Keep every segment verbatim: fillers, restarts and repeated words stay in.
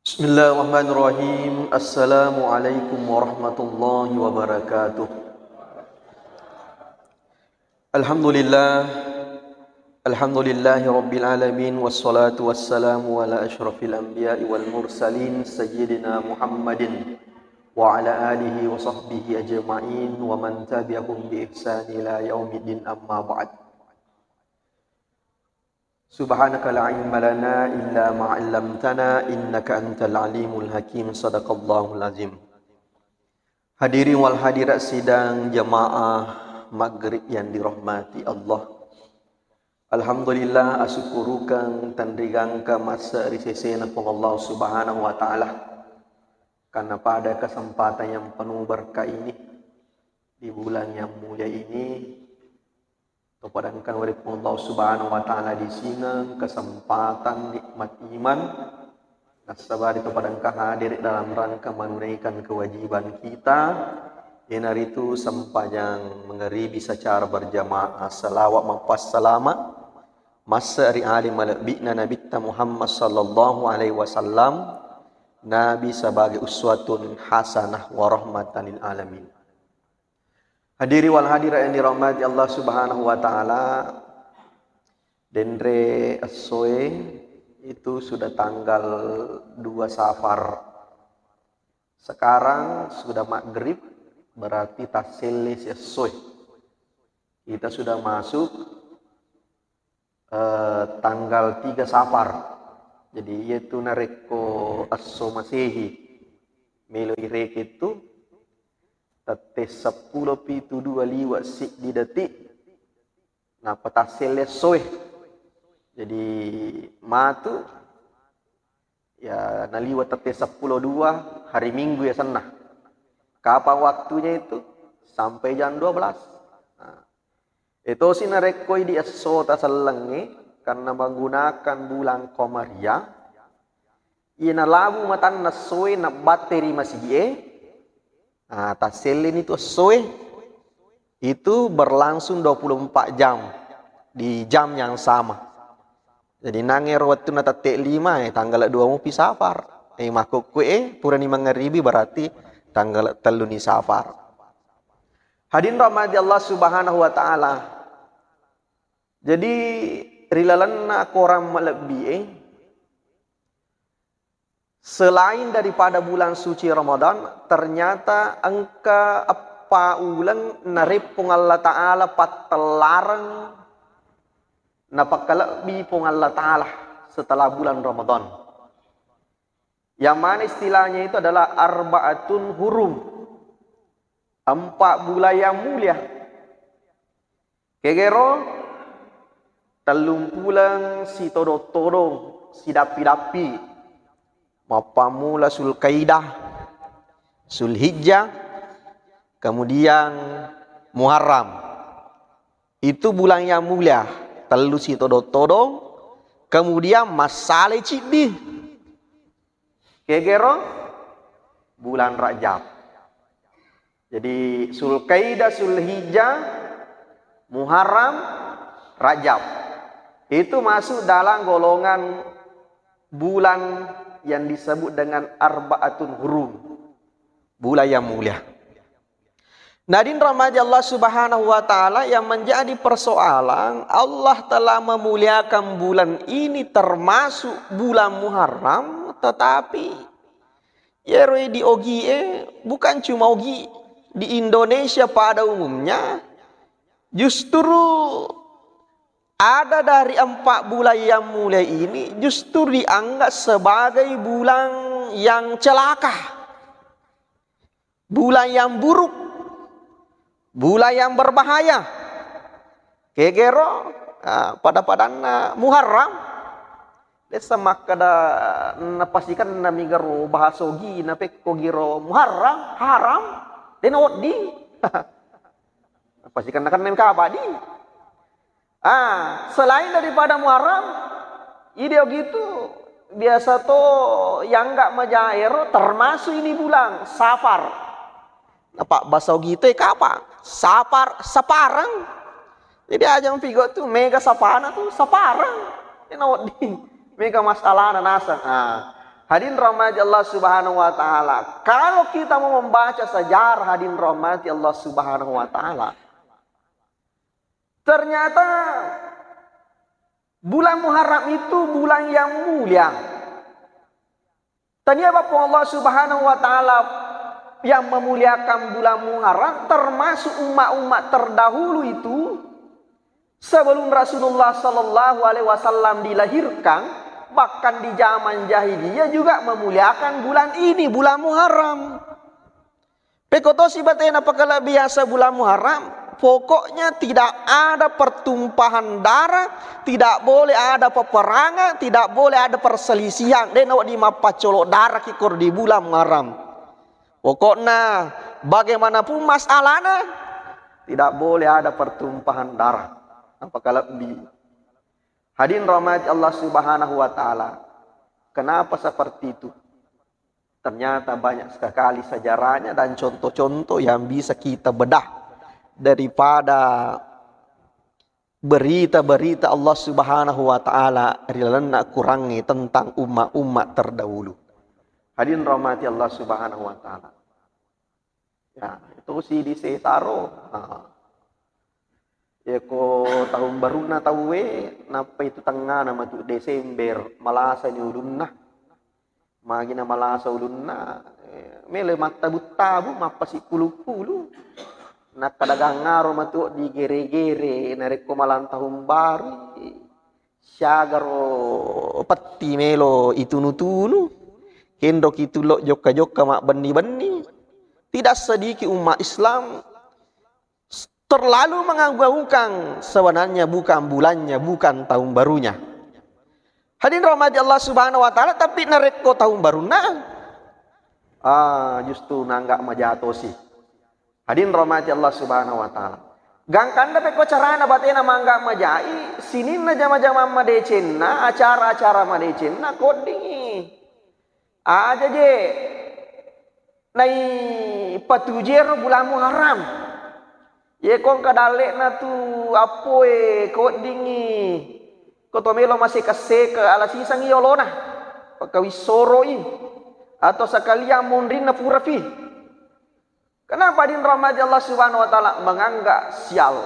Bismillahirrahmanirrahim. Assalamualaikum warahmatullahi wabarakatuh. Alhamdulillah. Alhamdulillahi rabbil alamin, wassalatu wassalamu ala asyrafil anbiya'i wal mursalin, sayyidina Muhammadin wa ala alihi wa sahbihi ajma'in wa man tabi'ahum bi ihsani ila yaumiddin, amma ba'd. Subhanaka la ilma lana illa ma 'allamtana innaka antal alimul hakim. Sadaqallahul azim. Hadirin wal hadirat sidang jamaah maghrib yang dirahmati Allah. Alhamdulillah, asukkurukeng tenrigangka masse ri sesena Puang Allah Subhanahu wa Ta'ala, karena pada kesempatan yang penuh berkah ini, di bulan yang mulia ini, topadangkan wari Puang Allah Subhanahu wa Ta'ala disingeng kesempatan nikmat iman, nasaba ri topadangkan hadir dalam rangka menunaikan kewajiban kita, iyanaritu sempajang mengeribi secara berjamaah, salawat mappassalama masse ri ale malebbi'na Nabitta Muhammad sallallahu alaihi wasallam, Nabi sebagai uswatun hasanah wa rahmatan lil alamin. Hadirin wal hadirat yang dirahmati Allah Subhanahu wa Ta'ala, denre essoe itu sudah tanggal dua Safar. Sekarang sudah maghrib, berarti tasselle si essoe. Kita sudah masuk eh, tanggal tiga Safar. Jadi, iyatu narekko esso Masehi melo irekeng tu tette seppulo pitu dua liwa siddi detik, nappa tasselle essoe. Jadi, matu, ya, naliwa tette seppulo dua, hari Minggu ya senna. Kapan waktunya itu? Sampai jam dua belas. Nah, etosi narekko idi essota sellengnge, karena menggunakan bulan Qamariyah, iya nalabu matanna essoe nabbatte ri masigi'e, nah, tasselleni tu essoe, itu berlangsung dua puluh empat jam, di jam yang sama. Jadi, nangero wettunna tette lima, eh, tanggal dua mupi Safar. Eh, makkukku, eh, purani mangeribi, berarti tanggal telluni Safar. Hadirin rahmati Allah Subhanahu wa Ta'ala. Jadi, ri lalenna korang malebbi, eh, selain daripada bulan suci Ramadan, ternyata engka eppa uleng nareppong Allah Ta'ala pattellareng napakalebbi Puang Allah Ta'ala setelah bulan Ramadan. Yang mana istilahnya itu adalah arbaatun hurum, empat bulan yang mulia. Kegero, tellumpuleng sitodong-todong, sidappi-dappi. Mappammula Zulkaidah, Zulhijjah, kemudian Muharram. Itu bulan yang mulia, tellu sitodong-todong, kemudian massale ciddi. Kegero, bulan Rajab. Jadi, Zulkaidah, Zulhijjah, Muharram, Rajab. Itu masuk dalam golongan bulan yang disebut dengan arbaatun hurum. Bulan yang mulia. Hadirin rahmati Allah Subhanahu wa Ta'ala, yang menjadi persoalan, Allah telah memuliakan bulan ini termasuk bulan Muharram, tetapi iyaro di ogie, bukan cuma ogi, di Indonesia pada umumnya, justru ada dari empat bulan yang mulia ini justru dianggap sebagai bulan yang celaka, bulan yang buruk, bulan yang berbahaya. Kegero, ah, pada-padanna Muharram, dessa makkeda napasikenna migaro bahasa ogi, napekko giro Muharram, haram, dena wedding. Napasikenna-kenna mika abadi. Ah, selain daripada Muharram, ide gitu biasa to yang nggak majaero termasuk ini bulan Safar. Apa bahasa gitu ya kapa? Sapar, saparang. Jadi ajang pigo tu mega sapana tu saparang. Ini wedding. Mega masalahna nasang. Ah. Hadirin rahmati Allah Subhanahu wa Ta'ala. Kalau kita mau membaca sejarah, hadirin rahmati Allah Subhanahu wa Ta'ala, ternyata bulan Muharram itu bulan yang mulia. Tania Bapak Allah Subhanahu wa Ta'ala yang memuliakan bulan Muharram, termasuk umat-umat terdahulu itu, sebelum Rasulullah Sallallahu Alaihi Wasallam dilahirkan, bahkan di zaman jahiliyah juga memuliakan bulan ini, bulan Muharram. Pekko tosi batena pakalebbi biasa bulan Muharram, pokoknya tidak ada pertumpahan darah, tidak boleh ada peperangan, tidak boleh ada perselisihan. De' nawedding mappaccolo' darah ki koro di bulan Muharram. Pokokna bagaimanapun masalahna, tidak boleh ada pertumpahan darah. Napakalebbi. Hadirin rahmati Allah Subhanahu wa Ta'ala. Kenapa seperti itu? Ternyata banyak sekali sejarahnya dan contoh-contoh yang bisa kita bedah daripada berita-berita Allah Subhanahu wa Ta'ala ri lalenna Qurangnge tentang umat-umat terdahulu. Hadirin rahmati Allah Subhanahu wa Ta'ala. Ya, itu si di setaro. Nah, yako tahun barunna tauwe, nappa itu tengngana matu Desember, malasani ulunna. Magina malasa ulunna, eh, melo mattabu-tabu, mappasippulu-pulu. Nakkadagangngaro matu digere-gere, narekko malang tahun baru, siagaro petti melo itunu-tunu. Henroki tullo jokka-jokka mabbenni-benni. Tidak sedikit umat Islam terlalu mengangguk-anggukkan, sebenarnya bukan bulannya, bukan tahun barunya. Hadirin rahmati Allah Subhanahu wa Ta'ala, tapi narekko tahun barunna, ah, justru nanggak majatosi. Hadirin rahmati Allah Subhanahu wa Ta'ala. Gangkanna pekko carana batena mangga majai, sininna jama-jama madecenna, acara-acara madecenna, koddingi. Aja je nai patujero bulan Muharram. Ye kongka dalle'na tu appoe koddingi. Ko to melo maseka-seka ala sisangi yolona. Pakawissoroi. Atau sekalian munrinna purafi. Kenapa, hadirin rahmati Allah Subhanahu wa Ta'ala, menganggak sial?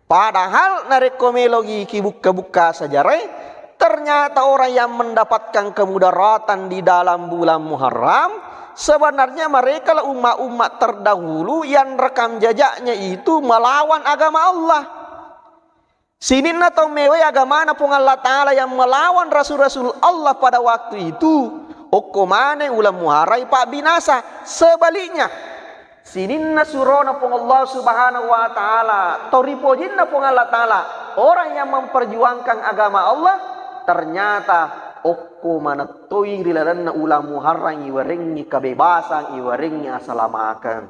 Padahal narekko melogi kibukka-bukka sejarah, ternyata orang yang mendapatkan kemudaratan di dalam bulan Muharram, sebenarnya mereka lah umat-umat terdahulu yang rekam jejaknya itu melawan agama Allah. Sininna tau mewai agamana Puang Allah Ta'ala yang melawan rasul-rasul Allah pada waktu itu, okko maneng uleng Muharram pabbinasa. Sebaliknya, sininna surona Puang Allah Subhanahu wa Ta'ala, tau ripojinna Puang Allah Ta'ala, orang yang memperjuangkan agama Allah, ternyata okko manettoi ri lalenna uleng Muharram iwerengngi kebebasan, iwerengngi asalamakeng.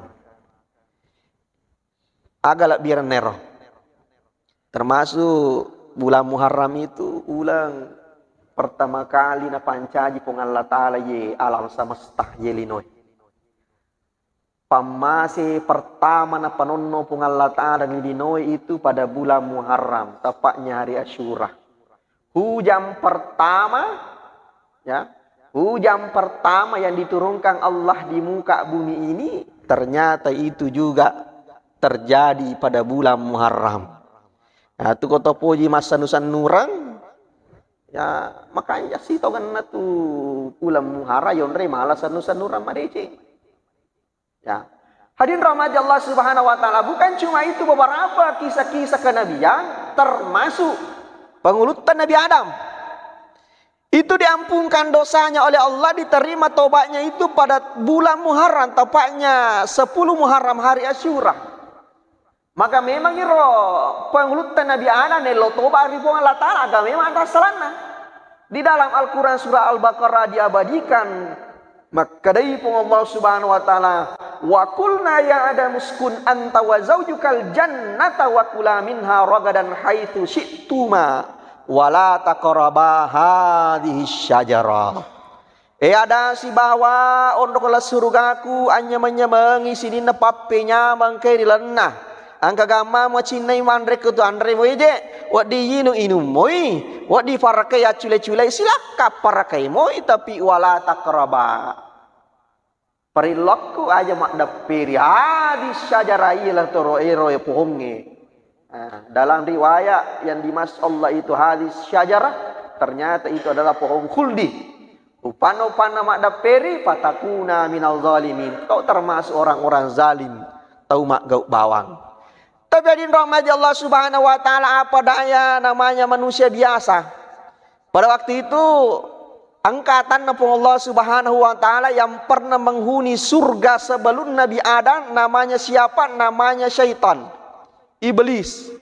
Aga lebbirennero. Termasuk bulan Muharram itu uleng pertama kali napancaji Puang Allah Ta'ala ye alam semesta, ye linoe. Pammase pertama napanonno Puang Allah Ta'ala ri linoe itu pada bulan Muharram, tepatnya hari Asyura. Hujan pertama, ya, hujan pertama yang diturunkan Allah di muka bumi ini, ternyata itu juga terjadi pada bulan Muharram. Ya, tu ko to poji massennu-sennureng, ya, makanja si tongenna tu uleng Muharram yonre mala sennu-sennureng madeceng. Ya. Hadirin rahmati Allah Subhanahu wa Ta'ala, bukan cuma itu, beberapa kisah-kisah kenabian, termasuk pengulutta Nabi Adam. Itu diampunkan dosanya oleh Allah, diterima tobatnya itu pada bulan Muharram, tepatnya sepuluh Muharram, hari Asyura. Maka memang iro pengulutta Nabi Adam nello toba ri Puang Allah Ta'ala, aga memang ada salahna. Di dalam Al-Quran surah Al-Baqarah diabadikan, makkedai Puang Allah Subhanahu wa Ta'ala, "Wa qulna ya Adam uskun anta wa zaujukal jannata wa kula minha ragadan haitsu syi'tuma wa la taqraba hadhihi syajarah." E Adam sibawa onrong laleng surugaku, anyameng-nyamengi sininna pappenyameng engkae ri lalenna. Engka gamma macinnai manre ko tu anre moi je, wedding inu inum moi, wedding parakai accule-culei, silakka parakai moi, tapi wala taqraba. Parillokku aja maddepperi hadis syajarah, iya toro ero ya pohongnge. Nah, dalam riwayat yang dimaksud Allah itu hadis syajarah, ternyata itu adalah pohon khuldi. Upanna-upanna maddepperi, fatakuna minal zalimin. Kau termasuk orang-orang zalim, tau maggau bawang. Tapi hadirin rahmati Allah Subhanahu wa Ta'ala, apa daya, namanya manusia biasa. Pada waktu itu, engka atanna Puang Allah Subhanahu wa Ta'ala yang pernah menghuni surga sebelum Nabi Adam, namanya siapa? Namanya syaitan, iblis.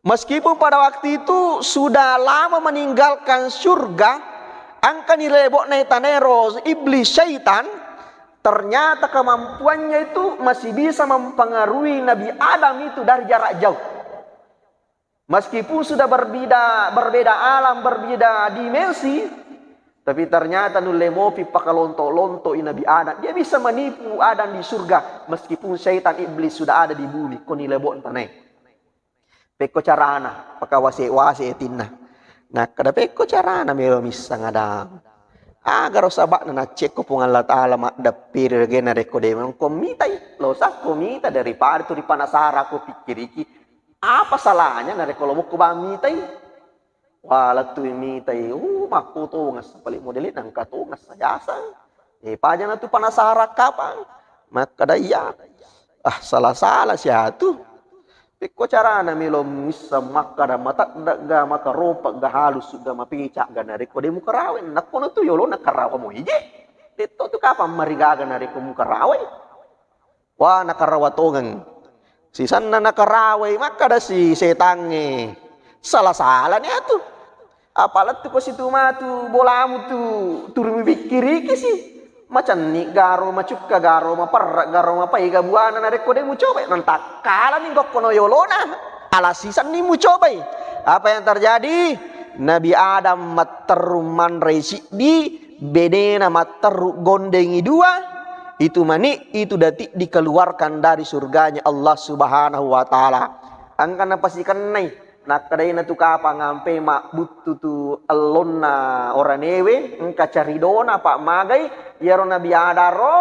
Meskipun pada waktu itu sudah lama meninggalkan surga, engka ni lebo'na tanero iblis syaitan, ternyata kemampuannya itu masih bisa mempengaruhi Nabi Adam itu dari jarak jauh. Meskipun sudah berbeda, berbeda alam, berbeda dimensi, tapi ternyata nulle mopi pakalonto-lontoi Nabi Adam. Dia bisa menipu Adam di surga, meskipun syaitan iblis sudah ada di bumi, ko ni lebo'na tanai. Pekko carana, pakawase-wase atinna. Nakkeda, pekko carana melo missang Adam. Agaro saba'na naccekko Puang Allah Ta'ala maddeppiri regena rekko de mengko mitai, lo sakko mita daripada tu ripanasara ko pikkiriki. Apa salahnya narekko lo mukko bang mitai? Wah, lettu mitai, uh, makko tongeng sa pale modele nangka tongeng sa jasa. Eh, pajana tu panasara kapang. Makkeda iya. Ah, salah-salah siatu. Pekko carana melo misseng makkada matedde'ga, makaropa'ga, halussu'ga, mapeca'ga, narekko de mukarawe, nakkono tu yolona karawa mo ije. Detto tu kapang marigaga narekko mukarawe. Wah, nakarawa tongeng. Sisenna nakarawai, makkada si setangnge, salah-salani atu. Apa lettuko situ matu bolamu tu, turu mipikkiriki si. Macenni garo, macukka garo, maperra garo, mapaega buana narekko de mucobai. Nantakkalani gokkono yolona. Ala sisenni mucobai. Apa yang terjadi? Nabi Adam matterru manrei siddi, benena matterru gondengi dua, itu mani, itu detik dikeluarkan dari surganya Allah Subhanahu wa Ta'ala. Engka napasikennai, nakkedaina tu kapang ampe mabbuttu tu ellonna oranewe, engka caridona, apa magai, iyaro Nabi Adam ro,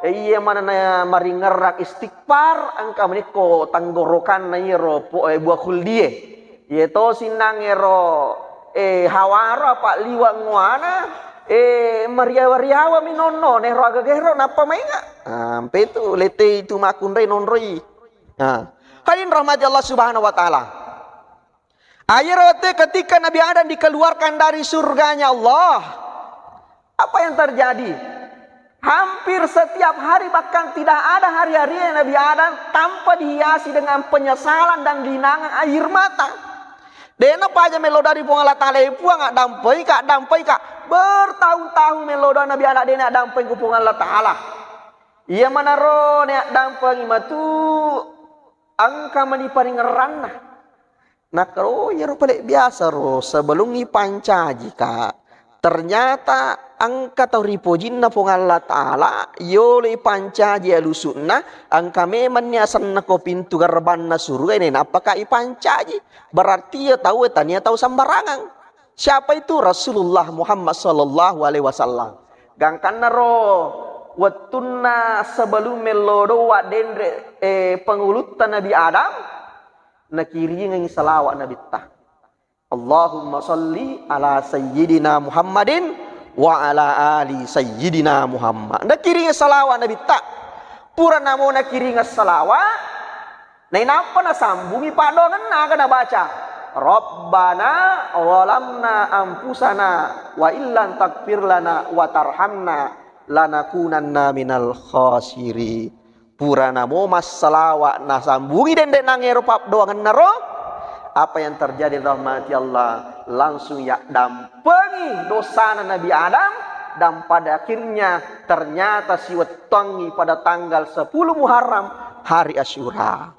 eh, iya manana maringerrang istighfar, engka menekko tenggorokanna iyaro po-, eh, buah khuldie. Iye to sinnang ero, eh, hawaro apa liwa nguana, eh, mariawa-riawa mi nonno, nero agagero nappa mainga. Ah, ampe tu letei tu makkunrai nonroi. Ah. Hadirin rahmati Allah Subhanahu wa Ta'ala. Akhirnya ketika Nabi Adam dikeluarkan dari surganya Allah, apa yang terjadi? Hampir setiap hari, bahkan tidak ada hari-hari Nabi Adam tanpa dihiasi dengan penyesalan dan genangan air mata. Dena paja melo dari Puang Allah Ta'ala, eh, Puang, addampengika, addampengika. Bertahun-tahun melo doa Nabi Adam dena addampeng ku Puang Allah Ta'ala. Iya manaro ne addampengi matu engka mani paringerranna. Nakkeda, oh, iyaro pale biasa ro, sebelum ipancaji ka, ternyata engka tau ripojinna Puang Allah Ta'ala, yolo ipancaji alusu'na, engka memanni asenna ko pintu gerbangna suruga, nainappa ka ipancaji. Berarti iya tau tania tau sembarangan. Siapa itu? Rasulullah Muhammad sallallahu alaihi wasallam. Gangkanna ro wettunna sebelum mello doa denre, eh, pengulutta Nabi Adam, nakiringengi salawat Nabitta. Allahumma salli ala sayyidina Muhammadin wa ala ali sayyidina Muhammad. Nakiringi salawat Nabitta. Pura namo nakiringi salawat, nainappa nasambungi paddoangenna, aga nabaca, Rabbana zalamna anfusana wa illam taghfir lana wa tarhamna lanakunanna minal khasirin. Purana mo massalawa nasambungi denre nangero paddoangenna ro, apa yang terjadi rahmati Allah, langsung yaddampengi dosana Nabi Adam, dan pada akhirnya ternyata siwettuangi pada tanggal sepuluh Muharram, hari Asyura.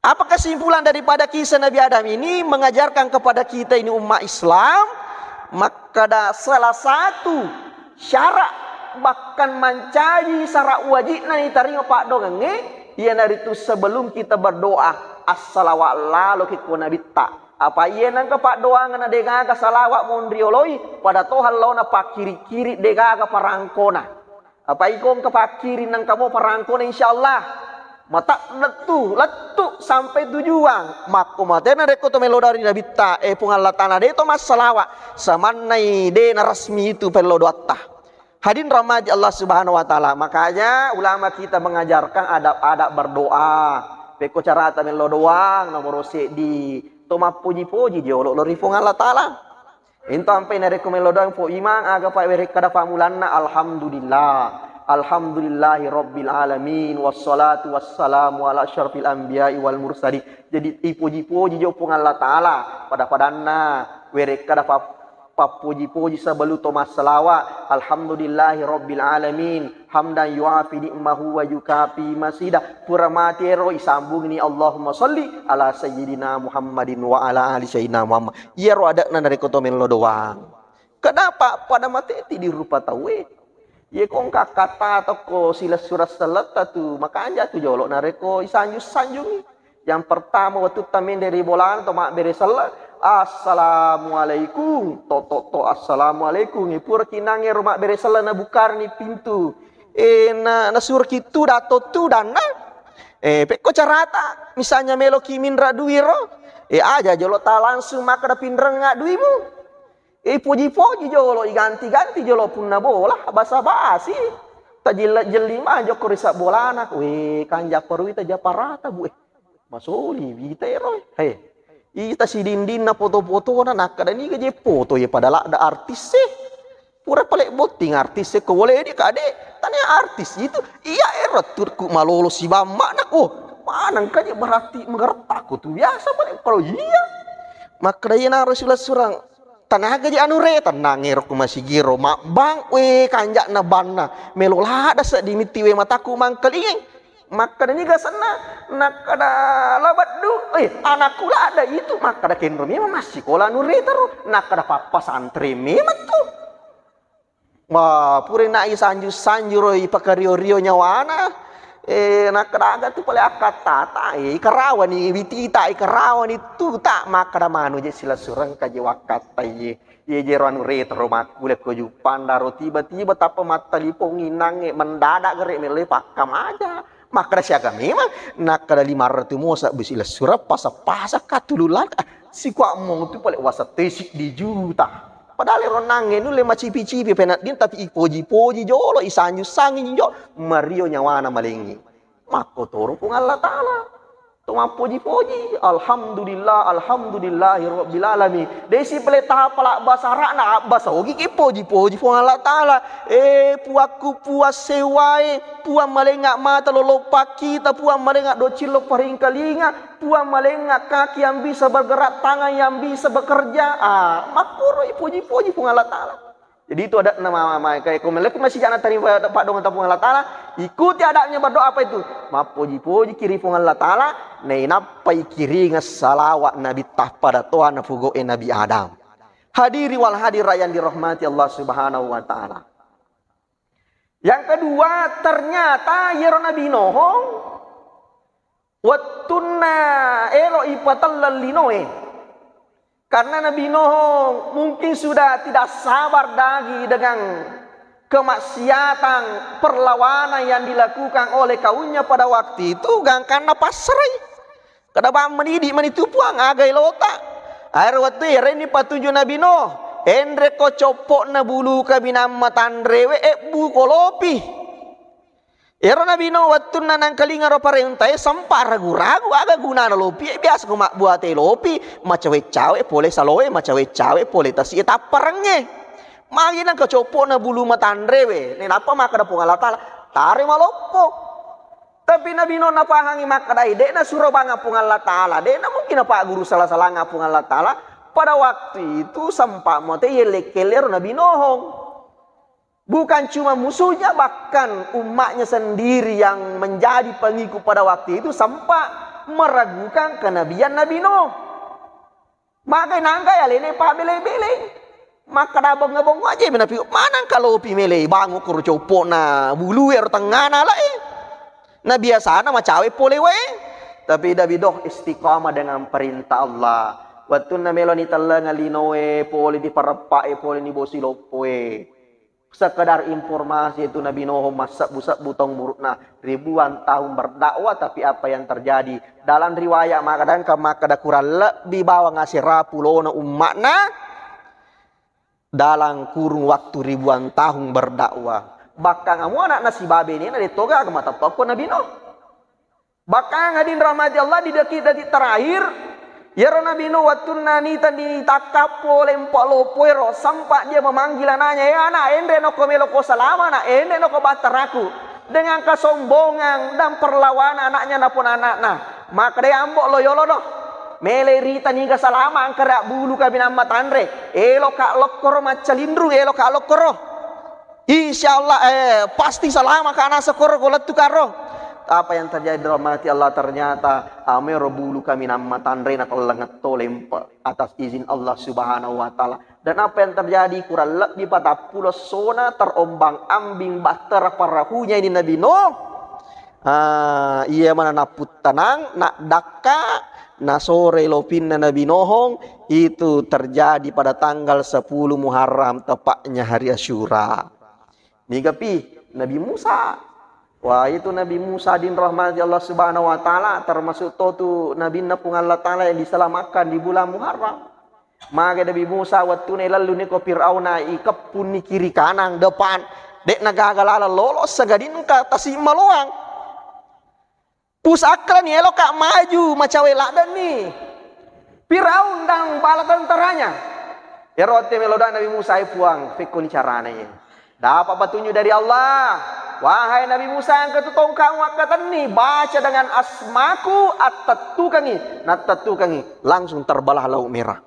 Apa kesimpulan daripada kisah Nabi Adam ini mengajarkan kepada kita ini umat Islam? Makkada salah satu syarat bahkan mancaji syarat wajibna nitarima paddoangengnge, Iyanaritu sebelum kita berdoa, assalawa laloki ko Nabitta. Apa iya nengka paddoangenna degaga salawa monrioloi, pada toha laona pakkiri-kiri degaga parangkona. Apa iko engka pakkiri nengka mo parangkona, insyaallah. Mata lettu, lettu sampai tujuan. Makko matena rekko to melo dari Nabitta, eh, Puang Allah Ta'ala, de to massalawa. Samannai de na resmi itu pello doatta. Hadirin rahmati Allah Subhanahu wa Ta'ala. Makanya ulama kita mengajarkan adab-adab berdoa. Pekko carata mello doang, nomoro seddi, to mappoji-poji jolo lori Puang Allah Ta'ala. Into ampai narekko mello doang po imang, aga pa werekkada pamulanna, alhamdulillah. Alhamdulillahi rabbil alamin, wassalatu wassalamu ala asyrafil anbiya'i wal mursalin. Jadi ipoji-poji jo Puang Allah Ta'ala pada-padanna werekkada pa- pappoji-poji sebelum to massalawa, alhamdulillahi rabbil alamin, hamdan yuafi ni'mahu wa yukafi masida. Pura mati ero isambungni Allahumma salli ala sayyidina Muhammadin wa ala ali sayyidina Muhammad. Iyaro adekna narekko to mello doang. Kenapa? Pada mate ti di rupa tauwe. Ye ko engka kata tokko silessureng selletta tu, makanja tu jolo narekko isanjung-sanjungi. Yang pertama, wettu tamende ri bolana to mabbere selle, assalamualaikum, to to to, assalamualaikum. E, pura kinange ro mabbere selle, nabukarni pintu. E, na, nasuroki tu dato tu danna. E, pekko carata, misalnya meloki minra dui ro, e, aja jolo ta langsung makkeda pinrengnga duimu. Ipoji-poji jolo, iganti-ganti jolo punna bola, basa-basi. Tajella-jelli ma jokko ri sabbolana. We, kanja perui taja parata, Bu, eh. Masoli wita ero, eh. He. Ita sidindinna foto-fotona, nakkeda niga je foto ye pada ladda artis e. Pura pale botting artis e ko wole di kade, tania artis itu. Iya ero turku malolo sibamma nak. Oh, manang kaje berarti mengertak ko tu biasa pale kalau iya. Makkeda iya naro sila surang. Tanaga je anu re, tenang ero ku masigiro mabbang, we kanja'na banna. Melo lada seddi mitti we mataku mangkalingeng. Makkeda niga senna, nakkeda labeddu, eh, anakku lada itu, makkeda kenro memang massikola anu re taro, nakkeda pappasantre memang tu. Wah, pura na'i sanju-sanju ro ipakario-rio nyawana. Eh, nakkeda aga tu pale akkattata, eh, ikarawani witita, ikarawani tuta, makkeda manu je silessureng kaje wakkatta ye. Ye jero anu retro makkule ko juppanda ro tiba-tiba tappa mattalipong innangnge mendadak gere melle pakkamaja. Makkeda siaga memang, nakkeda lima ratu mosa besi lessureng pasa-pasa katululak, ah, sikuak mong tu pale wasa tesi di juta. Padahal ero nangnge nulle macipi-cipi penedding, tapi ipoji-poji jolo, isanju-sangi jolo, mario nyawana malengngi. Makkotoro Puang Allah Ta'ala. To mappoji-poji, alhamdulillah, alhamdulillahi rabbil alamin. Desi pale tahap pala bahasa Arabna, bahasa ogi ki poji-poji Puang Allah Ta'ala. Eh, puakku puang sewae, puang malengnga mata loloppa kita, puang malengnga docillo paringkalinga, puang malengnga kaki yang bisa bergerak, tangan yang bisa bekerja. Ah, makkoro ipoji-poji Puang Allah Ta'ala. Jadi itu adabna ma-, ma-, kayak ko melekku masih jana tadi pa-, paddoangeng Puang Allah Ta'ala, ikuti adabnya berdoa apa itu? Mappoji-poji kiri Puang Allah Ta'ala, nainappai kiringa salawat Nabi tah pada toa napugoe Nabi Adam. Hadiri wal hadirat yang dirahmati Allah Subhanahu wa Ta'ala. Yang kedua, ternyata yero Nabi Nuh wettunna elo ipatelleng linoe. Karena Nabi Nuh mungkin sudah tidak sabar lagi dengan kemaksiatan, perlawanan yang dilakukan oleh kaumnya pada waktu itu, gangkanna passarai. Kada bang mendidik mani tu Puang, aga elota. Akhir waktu erenni patuju Nabi Nuh, enre ko coppo'na bulu kabinang matanrewe, ebbu ko lopi. Ero Nabi Nuh wettunna nangkalingaro parentae, sempa ragu-ragu aga gunana lopi, e, biasa ko mabbuate lopi, macawe-cawe pole saloe, macawe-cawe pole tasi e tapparengnge. Magi nangka coppo'na bulu matanrewe, nenappa makkeda Puang Allah Ta'ala, tare maloppo. Tapi Nabi Nuh napahangi makkedae, de'na suro banga Puang Allah Ta'ala, de'na mungkin napagguru sala-salanga Puang Allah Ta'ala. Pada waktu itu sempa mote yelle-kellero Nabi Nuh. Bukan cuma musuhnya, bahkan umatnya sendiri yang menjadi pengikut pada waktu itu sempat meragukan kenabian Nabi Nuh. Maka nangka ya lene pabele-bele. Maka da bongo-bongo aja menapi manang kalau pi mele bangu kuru copona bulu ero tengana lai. Na biasana macawe pole wae. Tapi Nabi Nuh istiqamah dengan perintah Allah. Wettunna melo nitellengeng linoe, pole ni pareppae, pole ni bosi loppoe. Sekedar informasi itu, Nabi Nuh massebbu-sebbu taung umurna, ribuan tahun berdakwah, tapi apa yang terjadi? Dalam riwayat makkeda, engka makkeda kurang lebbi bawang asera pulona umma'na dalam kurung waktu ribuan tahun berdakwah. Bahkan amu anakna sibawa benena de toga aga mateppa ko Nabi Nuh. Bahkan hadirin rahmati Allah, di detik-detik terakhir, iyaro Nabi Nuh wettunna nita ditakka pole empa loppoero, sempat dia memanggil anaknya, "Ya anak, enre noko melo ko salama, nak, enre noko battaraku." Dengan kesombongan dan perlawanan anaknya napon anakna. Makkeda, "Ambo lo yolo no. Mele rita niga salama, engka ria bulu kaminang matanre. Eloka lokkoro maccalinru, eloka lokkoro. Insya Allah, eh, pasti salama ka nasa koro ko lettu karo." Apa yang terjadi, rahmati Allah, ternyata amero bulu kaminang matanre na tellengetto lempe atas izin Allah Subhanahu wa Ta'ala. Dan apa yang terjadi, kurang lebih patappulo essona terombang-ambing bahtera perahunya ini Nabi Nuh. Ah, iya mana naputtanang, nak dakka, nasore lopinna Nabi Nuh, itu terjadi pada tanggal sepuluh Muharram, tepatnya hari Asyura. Nigapi Nabi Musa. Wah, itu Nabi Musa din rahmati Allah Subhanahu wa Ta'ala, termasuk to tu nabinna Puang Allah Ta'ala yang diselamatkan di bulan Muharram. Mage Nabi Musa wettune lelluni ko Fir'auna, ikeppunni kiri kanan depan. De'na gaga laleng lolo, sagadinna engka tasi maloang. Pusakkalani eloka maju macawe laddenni Firaun dan bala tentaranya. Ero te meloda Nabi Musa, "E Puang, fekkoni carana ye?" Dapat petunjuk dari Allah. "Wahai Nabi Musa, engka tu tongkatmu akkatenni, baca dengan asmaku, attettukangi." Nattettukangi, langsung terbelah Laut Merah.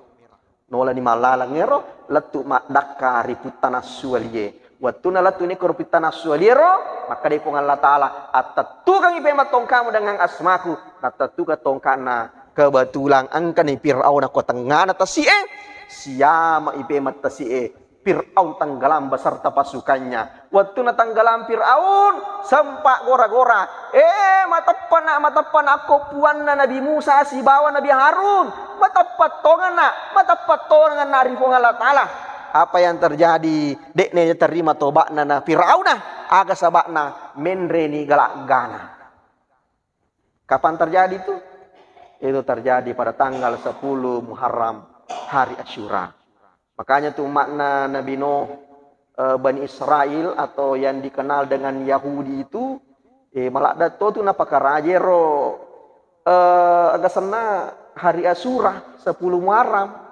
Nolani mallaleng ero, lettu maddakka ri puttanassualie. Wettunna lettu ni ko ri puttanassualiero, makkeda Puang Allah Ta'ala, "Attettukangi pemeng tongkatmu dengan asmaku." Nattettukang tongkatna, kebetulan engkani Fir'aun ko tengngana tasi'e, siama i pemeng tasi'e. Fir'aun tenggelam beserta pasukannya. Wettunna tenggelam Fir'aun, sempat gora-gora. "Eh, mateppa nak, mateppa nak ko puanna Nabi Musa sibawa Nabi Harun. Mateppa tongenna, mateppa tongenna ri Puang Allah Ta'ala." Apa yang terjadi? De'ne terima tobatna na Fir'auna. Aga sabakna? Menreni galaggana. Kapan terjadi itu? Itu terjadi pada tanggal sepuluh Muharram, hari Asyura. Makanya tu umatna Nabi Nuh, eh, Bani Israel atau yang dikenal dengan Yahudi itu, eh, maladda to tu napakarajero, eh, agasenna hari Asyura, sepuluh Muharram.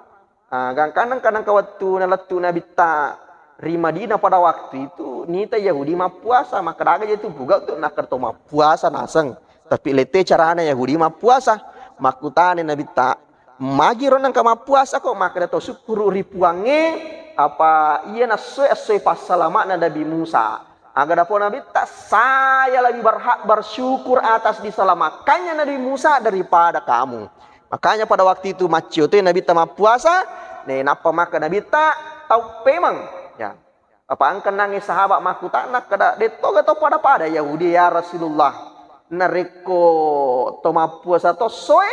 Ah, gangkanna engka nengka wettu nalettu Nabitta ri Madinah pada waktu itu, nita Yahudi mappuasa, makkeda aga je tu puga untuk nakkeda to mappuasa naseng. Tapi lette carana Yahudi mappuasa. Makkutana Nabitta, "Magiro nengka mappuasa ko?" Makkeda to, "Sukkuru ri Puangnge, apa iya nassoe essoe passalama'na Nabi Musa." Aga dapo Nabitta, "Saya lebih berhak bersyukur atas diselamatkannya Nabi Musa daripada kamu." Makanya pada waktu itu maccio to Nabitta mappuasa, ne nappa maka Nabitta tau pemang. Ya. Apa angkennangi sahabat makkutana, kada detto ga to pada-pada Yahudi, "Ya Rasulullah, narekko to mappuasa to soe,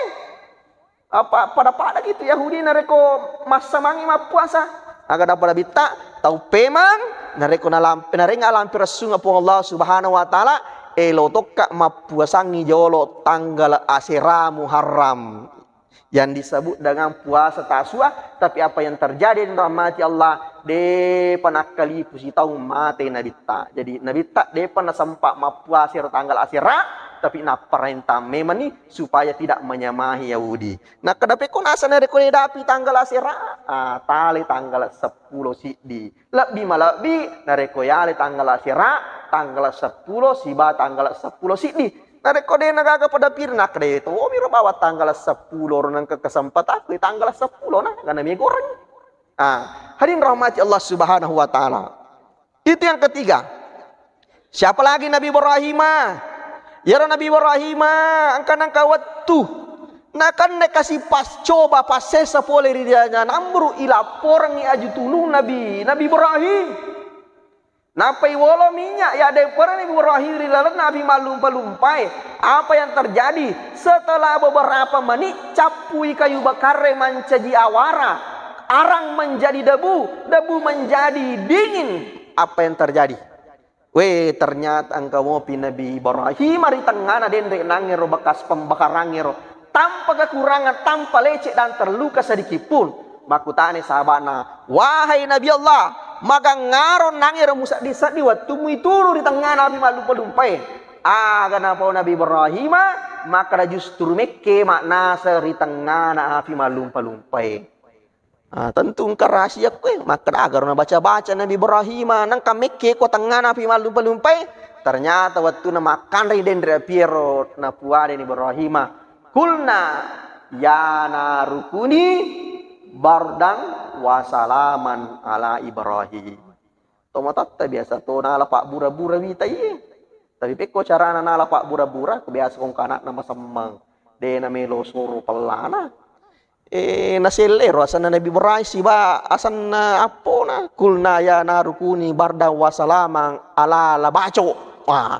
apa pada-pada gitu Yahudi narekko massamangi mappuasa?" Aga dapo Nabitta, "Tau pemang, narekko nalampe, narenga lampe ressunga Puang Allah Subhanahu wa Ta'ala, elo tokka mappuasangi jolo tanggala asera Muharram yang disebut dengan puasa Tasua." Tapi apa yang terjadi, dirahmati Allah, depa nakkalipusi tau mate Nabitta. Jadi Nabitta depa nasempa mappuasa ero tanggala asera, tapi napparentang memang ni supaya tidak menyamahi Yahudi. Nakkeda, "Pekko naseng narekko dedapi tanggala asera?" Ah, tale tanggala seppulo siddi. Lebbi malebbi narekko yale tanggala asera, tanggala seppulo siba tanggala seppulo siddi. Narekko de nagaga pada piri, nakkeda, "Tomiro bawang tanggala seppulo ro nengka kesempatakku, tanggala seppulo na gana mie goreng." Ah, hadirin rahmati Allah Subhanahu wa Ta'ala. Itu yang ketiga. Siapa lagi? Nabi Ibrahim. Yaro Nabi Ibrahim, engka nengka wettu nakanne kasi pas coba passessa pole ri Raja Namrud, ilapporengngi aju tulung Nabi, Nabi Ibrahim. Nappai wolo minyak ya dempere Nabi Ibrahim ri lalenna api mallumpa-lumpae. Apa yang terjadi? Setelah beberapa menit, cappui kayu bakarre mancaji awara, arang menjadi debu, debu menjadi dingin. Apa yang terjadi? We, ternyata engka mopi Nabi Ibrahim ri tengngana denre nangero bekas pembakarangngero, tanpa kekurangan, tanpa lecet dan terluka sedikit pun. Makkutane sahabana, "Wahai Nabi Allah, magangngaro nangero museddi-seddi wettummu itunu ri tengngana api mallumpa-lumpae?" Aga napau Nabi Ibrahim, makkeda, "Justru mekke ma'nasa ri tengngana api mallumpa-lumpae." Ah, tentu engka rahasia koe. Makkeda agaro nabaca-baca Nabi Ibrahim, nengka mekke ko tengngana api mallumpa-lumpae. Ternyata wettunna makkanrei denre apiero, napuadani Ibrahim, "Kulna ya narukuni bardang wa salaman ala Ibrahim." Tomatoatta biasa to nala pabbura-bura wita iye. Tapi pekko carana nala pabbura-bura, ko biasa kongka anakna masemmeng. De namelo soro pellana. Eh, nasellero asenna Nabi Ibrahim siba asenna appona. "Kulna ya narukuni bardang wa salaman ala labaco." Wah,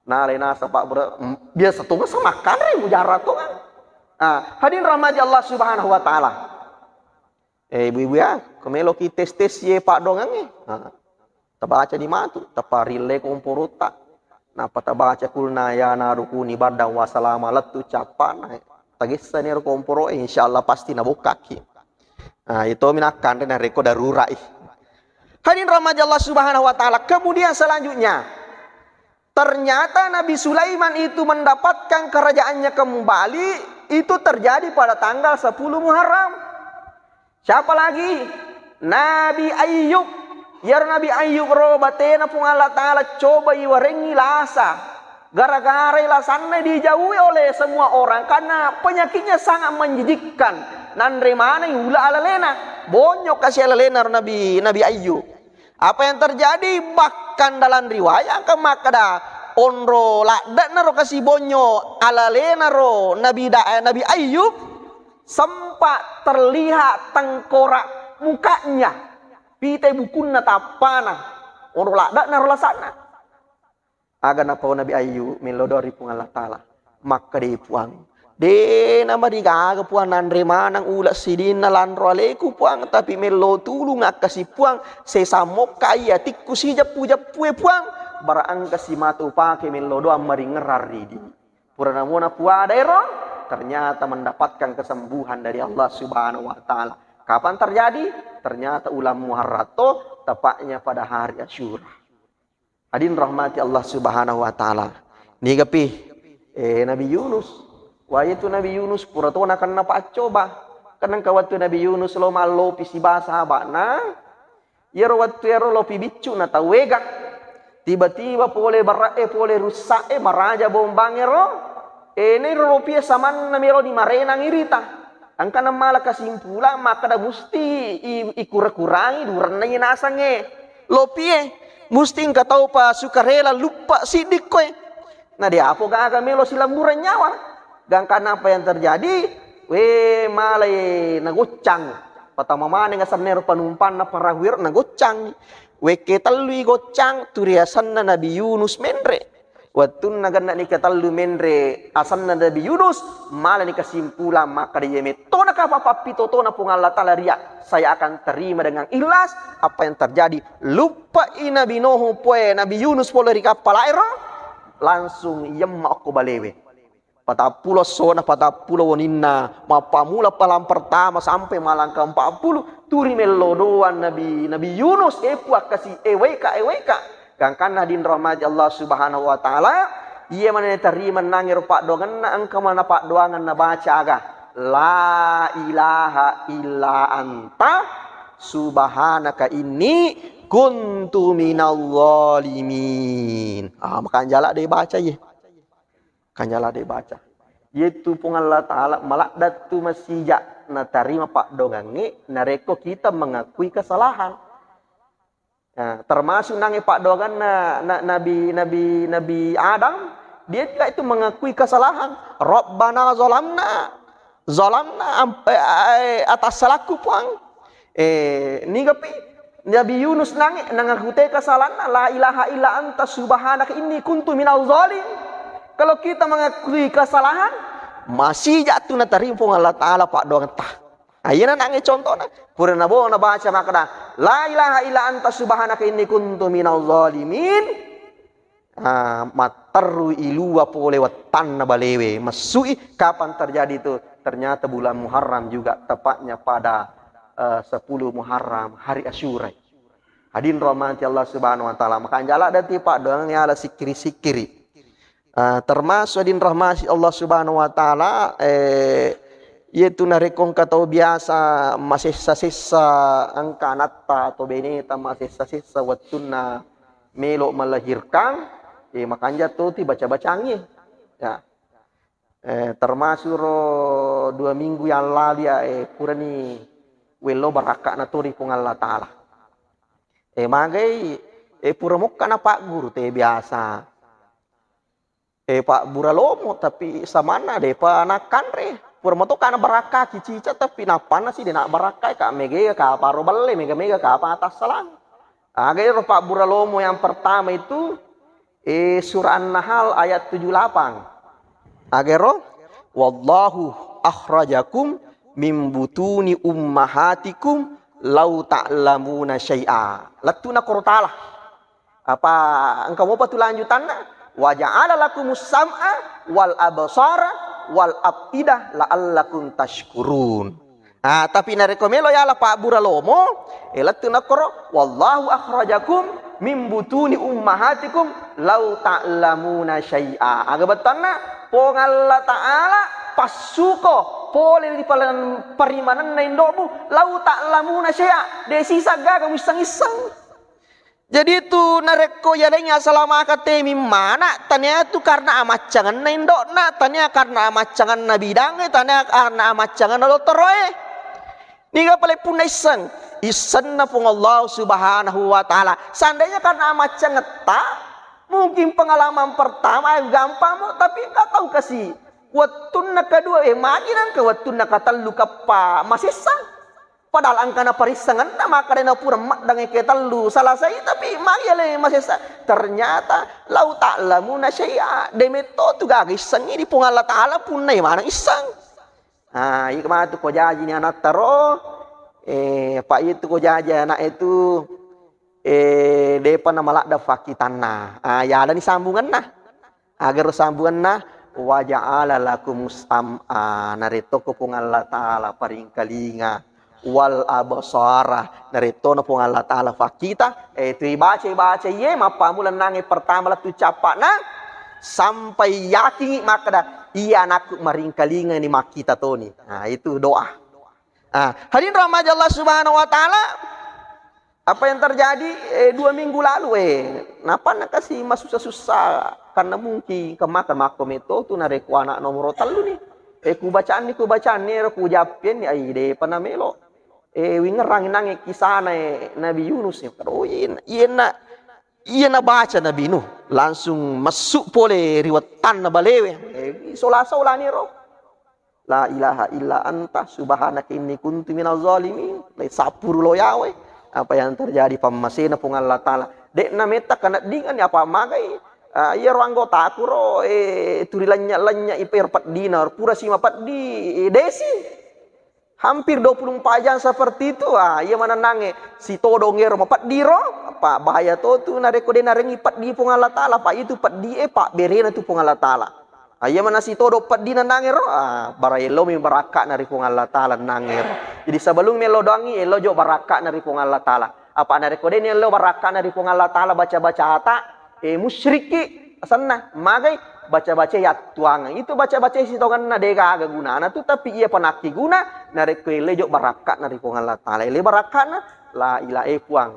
nalai nasa pabbura, mm, biasa to masa makkanre mujara to kan. Ah, hadirin rahmati Allah Subhanahu wa Ta'ala. Eh, ibu-ibu ya, ko meloki tes-tes ye paddoangangnge. Ah, tabaca di matu, taparille komporotta. Napa tabaca kulna ya narukuni bardang wa salama lettu cappana. Tagessani ero komporo, eh, insyaallah pasti nabokkaki. Ah, itu minakkanre narekko darurat, ih. Hadirin rahmati Allah Subhanahu wa Ta'ala. Kemudian selanjutnya, ternyata Nabi Sulaiman itu mendapatkan kerajaannya kembali, itu terjadi pada tanggal sepuluh Muharram. Siapa lagi? Nabi Ayub. Iyaro Nabi Ayub ro batena Puang Allah Ta'ala coba iwarengi lasa. Gara-gara lasanna dijaui oleh semua orang karena penyakitnya sangat menjijikkan. Nanre maneng ula alalena. Bonyo kasi alalena ro Nabi, Nabi Ayub. Apa yang terjadi? Bahkan dalam riwayat engka makkeda, onro ladde'na ro kasi bonyo alalena ro Nabi Da-, eh, Nabi Ayub, sempat terlihat tengkorak mukanya, pitai bukunna tappana, onro ladde'na ro lasanna. Aga napau Nabi Ayub, mello doa ri Puang Allah Ta'ala. Makkeda Puang, de namarigaga Puang nanre maneng ula sidinna lanro aleku Puang, tapi mello tulung akkasi Puang, sesa mokka iya tikku sijeppu-jeppue Puang, bara engka simata upake mello doa maringerang ridi. Pura namona puada ero, ternyata mendapatkan kesembuhan dari Allah Subhanahu wa Ta'ala. Kapan terjadi? Ternyata ulang Muharram to, tepatnya pada hari Asyura. Hadirin rahmati Allah Subhanahu wa Ta'ala. Nigapi, eh, Nabi Yunus. Wah, itu Nabi Yunus pura to nakenna paccoba. Kan engka wettu Nabi Yunus lo mallopi siba sahaba'na. Iyaro wettu ero lopi biccu na tau wega. Tiba-tiba pole bara'e, pole russa'e, maraja bombangero. Eh, nairo lopie samanna melo dimarenang irita. Engka namala kesimpulan makkeda musti i-, ikura-kurangi durenna iye nasengnge. Lopie musti engka taupa sukarela luppa siddi koe. Na de apo gaga melo silambureng nyawa. Gangkanna apa yang terjadi? We, malai nagoccang. Patama maneng asenna ero panumpanna parahu ero nagoccang. Wekke tellui goccang, turi asenna Nabi Yunus menre. Wettunna genna'ni ketellu menre asenna Nabi Yunus, malani kesimpulan makkeda, "Iye mettona kapa pappitotona Puang Allah Ta'ala ria, saya akan terima dengan ikhlas." Apa yang terjadi? Luppai Nabi Nuh poe Nabi Yunus pole ri kappala ero, langsung yemma okko balewe. Patappulo essona, patappulo weninna, mappamula palang pertama sampai malang keempat puluh, turi mello doang Nabi, Nabi Yunus, "E Puang, kasi, e weka, e weka." Gangkanna hadirin rahmati Allah Subhanahu wa Ta'ala, iya maneng tarima nangero paddoangenna, engka mana paddoangan nabaca aga, "La ilaha illa anta subhanaka inni kuntu minal zalimin." Ah, makanjala de baca ye. Kanjala de baca. Yaitu Puang Allah Ta'ala maladdattu masija natarima paddoangengnge narekko kita mengakui kesalahan. Nah, termasuk nange paddoanganna na-, Nabi, Nabi, Nabi Adam, dia juga itu mengakui kesalahan. "Rabbana zalamna, zalamna am-, eh, eh, atas salahku, Puang." Eh, nigapi? Nabi Yunus nange, nangakute kesalahanna, "La ilaha illa anta subhanaka inni kuntu minal zalim." Kalau kita mengakui kesalahan, masih jatuh natarima Puang Allah Ta'ala paddoangetta. Ayyana nange contohna, pura nabo nabaca makkeda, "La ilaha illa anta subhanaka inni kuntu minal zalimin." Ah, matterru ilua pole wettanna balewe. Messui kapan terjadi itu? Ternyata bulan Muharram juga, tepatnya pada, eh, sepuluh Muharram, hari Asyura. Hadirin rahmati Allah Subhanahu wa Ta'ala. Maka anjala dati paddoang yala sikkiri-sikkiri. Ah, termasuk hadirin rahmati Allah Subhanahu wa Ta'ala, eh, yaitu narekko engka tau biasa masessa-sessa engka anatta atau beneta masessa-sessa wettunna melo melahirkan, eh, makanja toti baca-bacangi. Ya. Eh, termasuk ro dua minggu yang lalu ya, eh, purani wello barakka'na to ri Puang Allah Ta'ala. Eh, magai, eh, pura mokka na Pak Guru te biasa. Eh, Pak Bura Lomo, tapi samanna depa nakkanre. Pura moto kana barakkaki cica, tapi nappanna si de na barakkai, ka mega ka paro belle, mega-mega ka apa atassalang. Aga ero Pak Bura Lomo yang pertama itu, eh, surah An-Nahl ayat tujuh delapan. Aga ero, "Wallahu akhrajakum min butuni ummahatikum lau ta'lamuna syai'a." Lettu na koro tala. Apa engka mopa tu lanjutanna? "Wa ja'ala lakumus sam'a wal absara wal af'idah la'allakum tashkurun." Ah, tapi narekko melo yala Pak Bura Lomo, eh, lettu nakkoro, "Wallahu akhrajakum min butuni ummahatikum lau ta'lamuna syai'a." Aga bettuanna? Puang Allah Ta'ala passuko pole ri palan-, parimanenna indo'mu, "Lau ta'lamuna syai'a," de sisa gaga muisseng-isseng. Jadi tu narekko yaleng asalamakatemi mana, tania tu karena amaccangenna indo'na, tania karena amaccangenna bidangnge, tania karena amaccangenna dottoroe. Niga pale punna isseng? Issenna Puang Allah Subhanahu wa Ta'ala. Seandainya karena amaccangetta, mungkin pengalaman pertama yang gampang mo, tapi engka tau kasi wettunna kedua, eh, magi nangka wettunna katellu kappa masessa. Padahal engka naparissengenna, makkeda na pura maddang eke tellu salasai, tapi magi ale masessa. Ternyata lau ta'lamuna syai'a, de metto tu gaga issengngi di Puang Allah Ta'ala punna maneng isseng. Ah, iya matu ko jaji ni anatta ro, eh, pa itu ko jaji anak itu, eh, depa na maladda fakkitanna. Ah, yalani sambungenna. Agaro sambungenna, "Wa ja'ala lakumus sam'a," narettoko Puang Allah Ta'ala paringkalinga, "wal absara," narettona Puang Allah Ta'ala fakkita, eh, tu ibaca-ibaca iye, mappammula nange pertama lettu cappa'na, sampai yakingi makkeda, "Iya anakku maringkalinga ni makkita toni." Nah, itu doa. Ah, hadirin rahmati Allah Subhanahu wa Ta'ala, apa yang terjadi, eh, dua minggu lalu, eh, napa nakasi masussa-sussa karena mungkin kemakan makko meto tu narekko anak nomor tellu ni. Eh, kubacanni, kubacanni, ero kujappianni, ai, depa namelo. Eh, wingerang nange kisana, eh, Nabi Yunus, eh, karo iyena, iyena, iyena baca Nabi Nuh, langsung masuk pole ri wettanna balewe. Eh, sola-solani ro. "La ilaha illa anta subhanaka inni kuntu minaz zalimin." Lai sappuru lo yawe. Apa yang terjadi pammasena Puang Allah Ta'ala. De'na metta kaneddinganni apa magai. Ah, iyaro anggotaku ro, eh, turi lenya-lenya iper peddina, pura sima peddi, eh, desi. Hampir dua puluh empat jam seperti itu, ah, iya manennange. Sitodong ero mapeddi ro, apa bahaya to tu narekko de narengi peddi Puang Allah Ta'ala, apa itu peddi e, pabberena tu Puang Allah Ta'ala. Ah, iya mana sitodo peddi nangero, ah, bara ellomi barakka'na ri Puang Allah Ta'ala nangero. Jadi sebelum melo doangi, ello jo barakka'na ri Puang Allah Ta'ala. Apa narekko de ni ello barakka'na ri Puang Allah Ta'ala baca-baca ata, eh, musyrikki asenna, magai baca-baca yattuangeng. Itu baca-baca sitongenna de gaga gunana tu, tapi iya panakki guna, narekko ele jo barakka'na ri Puang Allah Ta'ala. Ele barakka'na, la ilaha e Puang.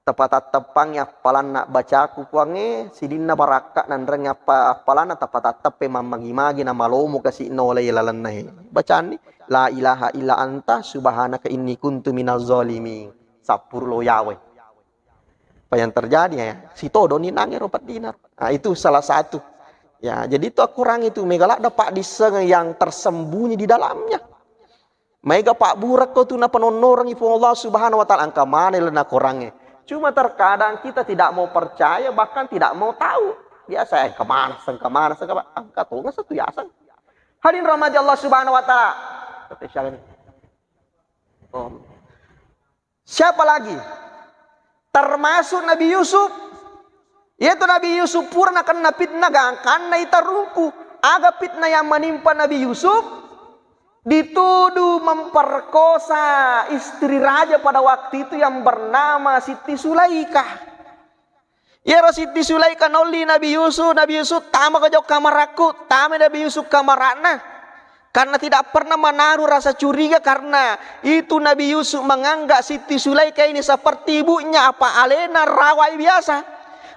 Tapatatteppangngi appalanna bacaku, Puangnge, sidinna barakka nanrengngi appa-, appalanna, tapatatteppe mammagi-magi namalomo kasi nolai lalenna e. Bacanni, "La ilaha illa anta subhanaka inni kuntu minaz zalimin." Sappuru lo yawe. Apa yang terjadi, ya? Sitodoni nangero peddina. Nah, itu salah satu. Ya, jadi itu Al-Quran itu mega ladda paddisseng yang tersembunyi di dalamnya. Maega pabburekko tu napanonnorengngi Puang Allah Subhanahu wa Ta'ala, engka maneng le nakorangnge. Cuma terkadang kita tidak mau percaya, bahkan tidak mau tahu. Biasa, eh, engka maneng, engka maneng, engka ma-, engka tonga satu yaseng. Hadirin rahmati Allah Subhanahu wa Ta'ala. Kata siapa nih? Oh. Siapa lagi? Termasuk Nabi Yusuf. Yaitu Nabi Yusuf pura nakenna fitnah gangkanna itarungku. Aga fitnah yang menimpa Nabi Yusuf? Dituduh memperkosa istri raja pada waktu itu yang bernama Siti Sulaikah. Iyaro Siti Sulaika naolli Nabi Yusuf, Nabi Yusuf tama ko jokka kamara'ku, tama Nabi Yusuf kamara'na. Karena tidak pernah menaruh rasa curiga karena itu Nabi Yusuf menganggap Siti Sulaika ini seperti ibunya, apa alena rawai biasa.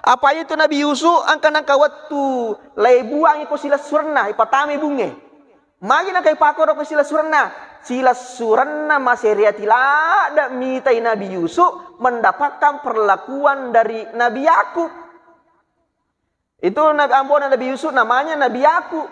Apa itu Nabi Yusuf engka nangka wettu laibuangi ko silessurenna, ipatamai bunge. Magi nakaipakoro ko silessurenna? Silessurenna masere ati ladde mitai Nabi Yusuf mendapatkan perlakuan dari Nabi Yakub. Itu Nabi, ambona Nabi Yusuf namanya Nabi Yakub.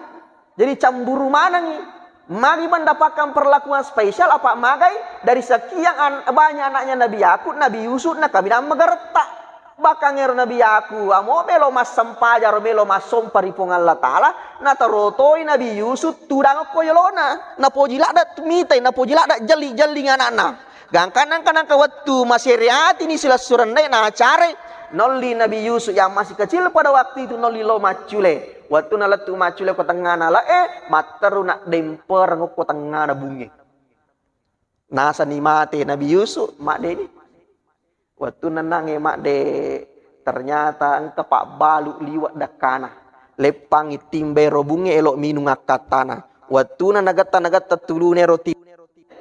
Jadi cemburu manengi. Magi mendapatkan perlakuan spesial apa magai dari sekian an-, banyak anaknya Nabi Yakub, Nabi Yusuf nakaminang magaretta. Bahkan ero Nabi Yakub, amo melo massempajang, ro melo massompa ri Puang Allah Ta'ala, natarotoi Nabi Yusuf tudang okko yolona. Napoji ladde mitai, napoji ladde jelli-jelling anakna. Gangkanna engka nangka wettu masere atini silessurenna nacarai, naolli Nabi Yusuf yang masih kecil pada waktu itu naolli lo maccule. Wettu nalettu maccule ko tengngana le'e, matteru naddempereng okko tengngana bunge. Nasani mate Nabi Yusuf, maddeni. Wettu nennangnge madde, ternyata engka pabbalu liwe' dakkana. Leppangi timbai ro bunge elo minung akkattana. Wettuna nagetta-nagetta tulune ro ti-,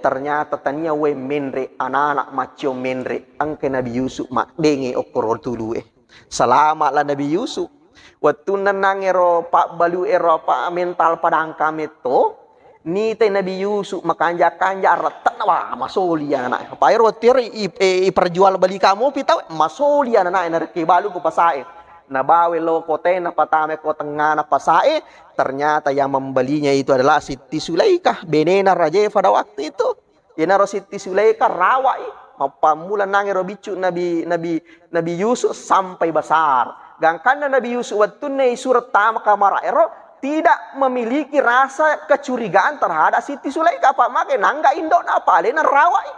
ternyata tania wae menre, anana maccio menre. Engka Nabi Yusuf maddenge okkoro tulue. Salama la Nabi Yusuf. Wettunna nangngero pabbalu ero apa mental padangka metto, nitai Nabi Yusuf makanja-kanja rette'na, wah, masoli anakna. Apa ero wettu ero i-, i-, iperjual belikan mopi tau, masoli anakna narekki balu ko pasae. Nabawa lo kotae, napatama ko tengngana pasae, ternyata yang membelinya itu adalah Siti Sulaika, benena rajae pada waktu itu. Iyanaro Siti Sulaika rawai, mappammula nangero biccu Nabi, Nabi, Nabi Yusuf sampai besar. Gangkanna Nabi Yusuf wettunna isuro tama kamara ero, tidak memiliki rasa kecurigaan terhadap Siti Sulaika. Apa mage nangga indokna apa alena rawai.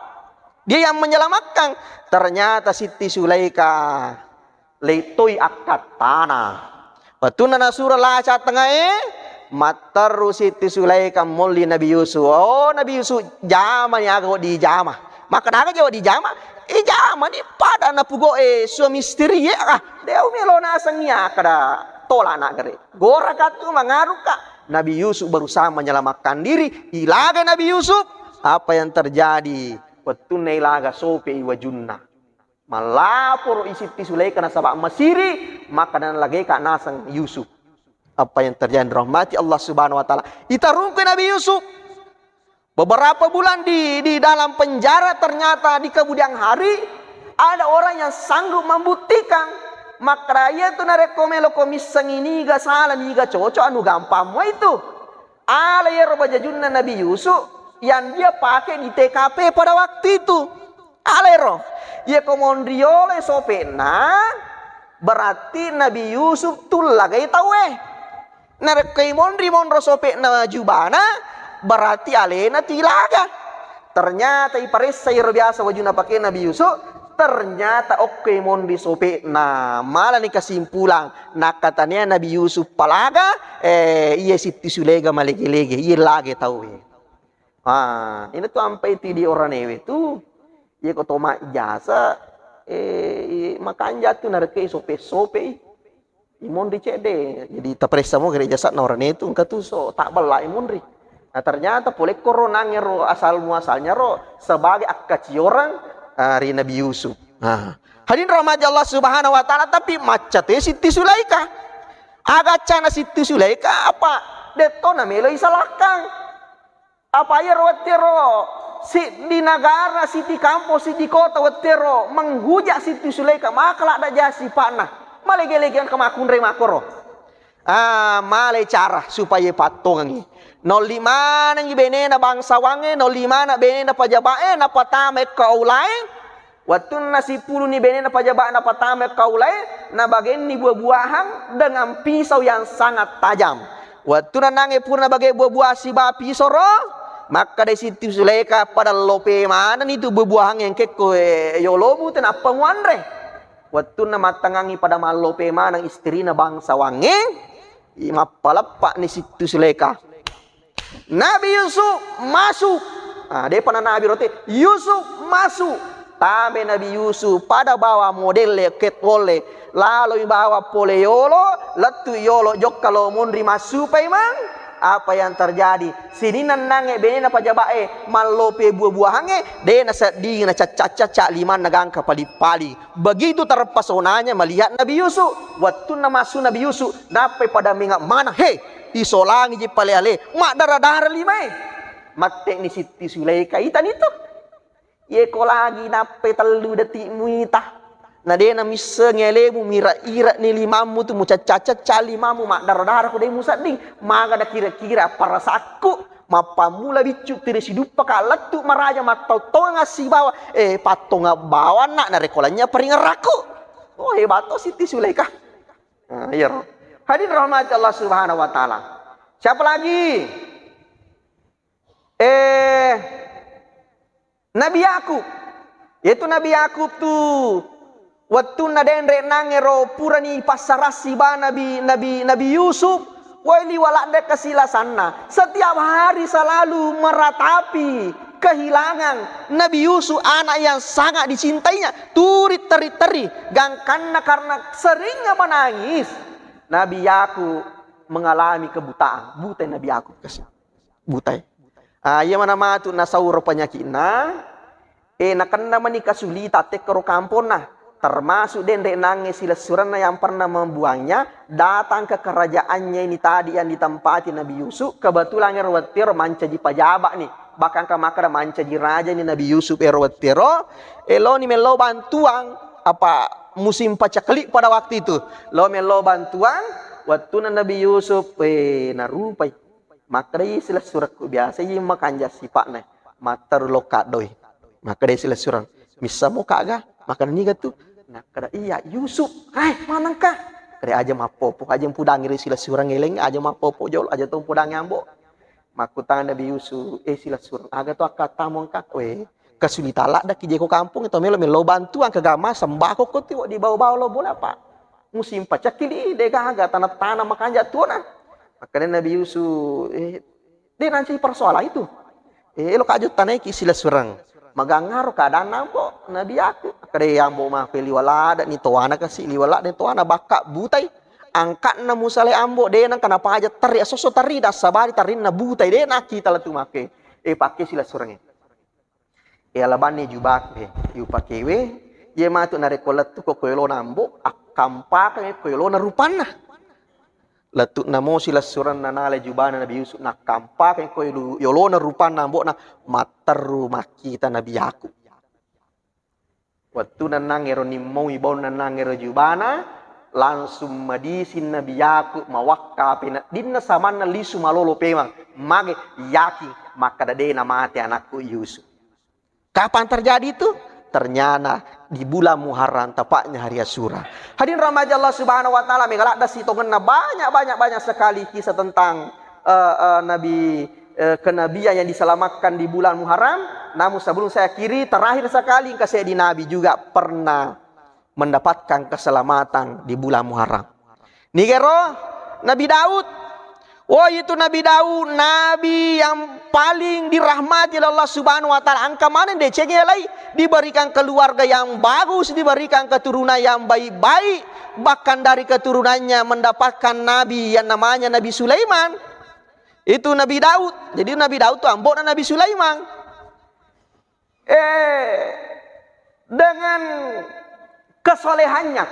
Dia yang menyelamatkan. Ternyata Siti Sulaika lettoi akkattana. Wettunna nasuro laca tengae, matteru Siti Sulaika molli Nabi Yusuf. Oh, Nabi Yusuf, jamani aga wedding dijama. Makkeda aga je wedding dijama? Ijamani pada napugoe suami istri e. Ah, de' umelo naseng iya kada tola na gare. Goraka tu mangaruka. Nabi Yusuf berusaha menyelamatkan diri. Ilaga Nabi Yusuf. Apa yang terjadi? Wettunna ilaga sope i wajunna. Mallaporo i Siti Sulaika nasaba masiri, maka nalageka naseng Yusuf. Apa yang terjadi, rahmati Allah Subhanahu wa Ta'ala. Itarungkui Nabi Yusuf. Beberapa bulan di, di dalam penjara, ternyata di kemudian hari ada orang yang sanggup membuktikan. Maka iya tu narekko meloko missengi niga sala, niga cocok, anu gampang mua itu. Ala iyaro bajajunna Nabi Yusuf yang dia pakai di T K P pada waktu itu. Ala ero, iyako monri yolo sope'na, berarti Nabi Yusuf tullagai tauwe. Narekko imonri monro sope'na jubana, berarti alena tu ilaga. Ternyata iparessa iyaro biasa wajunna pake Nabi Yusuf, ternyata okko imonri sope'na. Malani kesimpulan, nakkatania Nabi Yusuf palaga, eh, iya Sitti Sulaika malege-lege, iya lage tauwe. Ah, ina tu ampai tu di oranewe tu. Iya ko to majjasa, eh, makanja tu narekko sope-sope i. Imonri cedde. Jadi taparessa mo gare jasa'na orane tu engka tu so tabbella imonri. Nah, ternyata pole koro nangero asal muasalnya ro sebagai akkaciorang, ah, ri Nabi Yusuf. Nah, hadirin rahmati Allah Subhanahu wa Ta'ala, tapi macca te Sitti Sulaika. Aga accana Sitti Sulaika apa? Detto na melo isalahkan. Apa iyaro wettero siddi nagara, siddi kampo, siddi kota wettero menghujat Sitti Sulaika, maka ladda ja sipa'na. Malege-lege engka makkunrai makkoro. Ah, malai cara supaya pattongengngi. Nolli manengngi benena bangsawangnge, nolli maneng benena pajabae, napatama ekko aulae. Wettunna sipuluni benena pajabae napatama ekko aulae, nabagenni buah-buahan dengan pisau yang sangat tajam. Wettunna nangnge pura nabage buah-buahan siba pisoro, makkeda Sitti Sulaika, "Pada lope manenni tu buah-buahan engkekko, eh, yolomu tenappa muanre." Wettunna mattangangngi pada mallope maneng istrina bangsawangnge, i-, mappaleppa'ni Sitti Sulaika. "Nabi Yusuf, masuk!" Ah, depa na Nabi rote, "Yusuf, masuk!" Tame Nabi Yusuf pada bawa modelle ket wolle, laloi bawa pole yolo, lettu yolo jokka lo monri massupai mang. Apa yang terjadi? Sininna nangnge benena pajabae mallope buah-buahangnge, de naseddingi nacacca-cacca limanna gangka pali-pali. Begitu terpesonanya melihat Nabi Yusuf. Wettunna massu Nabi Yusuf, nappai pada menga' maneng, "He, isolangi ji pale ale, maddara-dara limae." Matte'ni Sitti Sulaika, "Itani tu. Yeko lagi nappai tellu detik muita. Na de' na missengi alemu, mira-ira ni limammu tu, mucacca-cacca limammu, maddara-dara ko de' musedding. Maga na kira-kira parasakku." Mappammula biccu tiri siduppa ka lettu maraja mattau-tauang sibawa, eh, pattonga bawanna narekko lanya paringerrakku. Oh, hebat to Sitti Sulaika. Nah, iyaro. Hadirin rahmati Allah Subhanahu wa Ta'ala. Siapa lagi? Eh, Nabi Yakub. Yaitu Nabi Yakub tu wettunna denre nangero purani passarassi ba Nabi, Nabi, Nabi Yusuf, woi liwa ladde kasilasanna. Setiap hari selalu meratapi kehilangan Nabi Yusuf, anak yang sangat dicintainya. Turi teri-teri, gangkanna karena seringnya menangis. Nabi Yakub mengalami kebutaan. Butai Nabi Yakub kasi. Butai. Ah, iya mana matu nasauro penyakitna. Eh, nakenna mani kasulita tekkero kamponna. Termasuk denre nangnge silessurenna yang pernah membuangnya datang ke kerajaannya ini tadi yang ditempati Nabi Yusuf. Kebetulan ero wettero mancaji pajaba ni. Bahkan ka makkeda mancaji raja ni Nabi Yusuf ero wettero. Eloni mello bantuang apa musim paceklik pada waktu itu. Lo mello bantuang, wettunna Nabi Yusuf, eh, narupai. Makkedai silessurekku, biasa i makanja sipa'na, matteru lo kaddoi. Makkedai silessureng, "Missamo kaga?" Makkeda, "Niga tu?" Nakkeda, "Iya, Yusuf." "Hai, manengka?" Kede aja mappopo, aja mpudangi ri silessureng eleng, aja mappopo jolo, aja to mpudangi ambo. Makkutana Nabi Yusuf, "Eh, silessureng, aga to akkattamu engka?" "We, kesulitan laddaki jeko kampong, to melo, melo bantuang kegama sembako ko ti, di bau-bau lo bola apa? Musim pacekki di, de gaga tanah-tanah makanja tuona." Makkeda Nabi Yusuf, "Eh, de nanti persoalan itu. Eh, elo kajo tanaiki silessureng. Magangaro keadaan nampo Nabi aku." Makkeda, "Ya ambo, mafe liwalada ni toana kasi, liwalada ni toana bakka butai. Angkatna musale ambo, de nang kana paja teri asoso teri, dassabari terinna butai, de nakita latu make. Eh, pakke silessurengnge." E, alabanni jubaku, e, yupakewe, iye matu narekko lettuko ko yolona ambo, akkampakeng ko yolona rupanna. Lettu'na mo silessurenna nalai jubana Nabi Yusuf, nakkampakeng ko yolu-, yolona rupanna ambo'na, matteru makkita Nabi Yakub. Wettu nennang ero nimmaui baunna nennang ero jubana, langsung madising Nabi Yakub mawakka peneddinna samanna lisu malolo pemang. Mage yakin makkeda, "Dena mate anakku Yusuf." Kapan terjadi itu? Ternyata di bulan Muharram, tepatnya hari Asyura. Hadirin rahmati Allah Subhanahu wa Ta'ala, mega ladda sitongenna banyak, banyak, banyak sekali kisah tentang, eh, eh, Nabi, eh, kenabian yang diselamatkan di bulan Muharram. Namun sebelum saya akhiri, terakhir sekali, engka seddi Nabi juga pernah mendapatkan keselamatan di bulan Muharram. Nigero Nabi Daud. Oh, itu Nabi Daud, nabi yang paling dirahmati oleh Allah Subhanahu wa Ta'ala. Engka maneng decengi alai, diberikan keluarga yang bagus, diberikan keturunan yang baik-baik, bahkan dari keturunannya mendapatkan nabi yang namanya Nabi Sulaiman. Itu Nabi Daud. Jadi Nabi Daud tu ambo'na Nabi Sulaiman. Eh, dengan kesolehannya.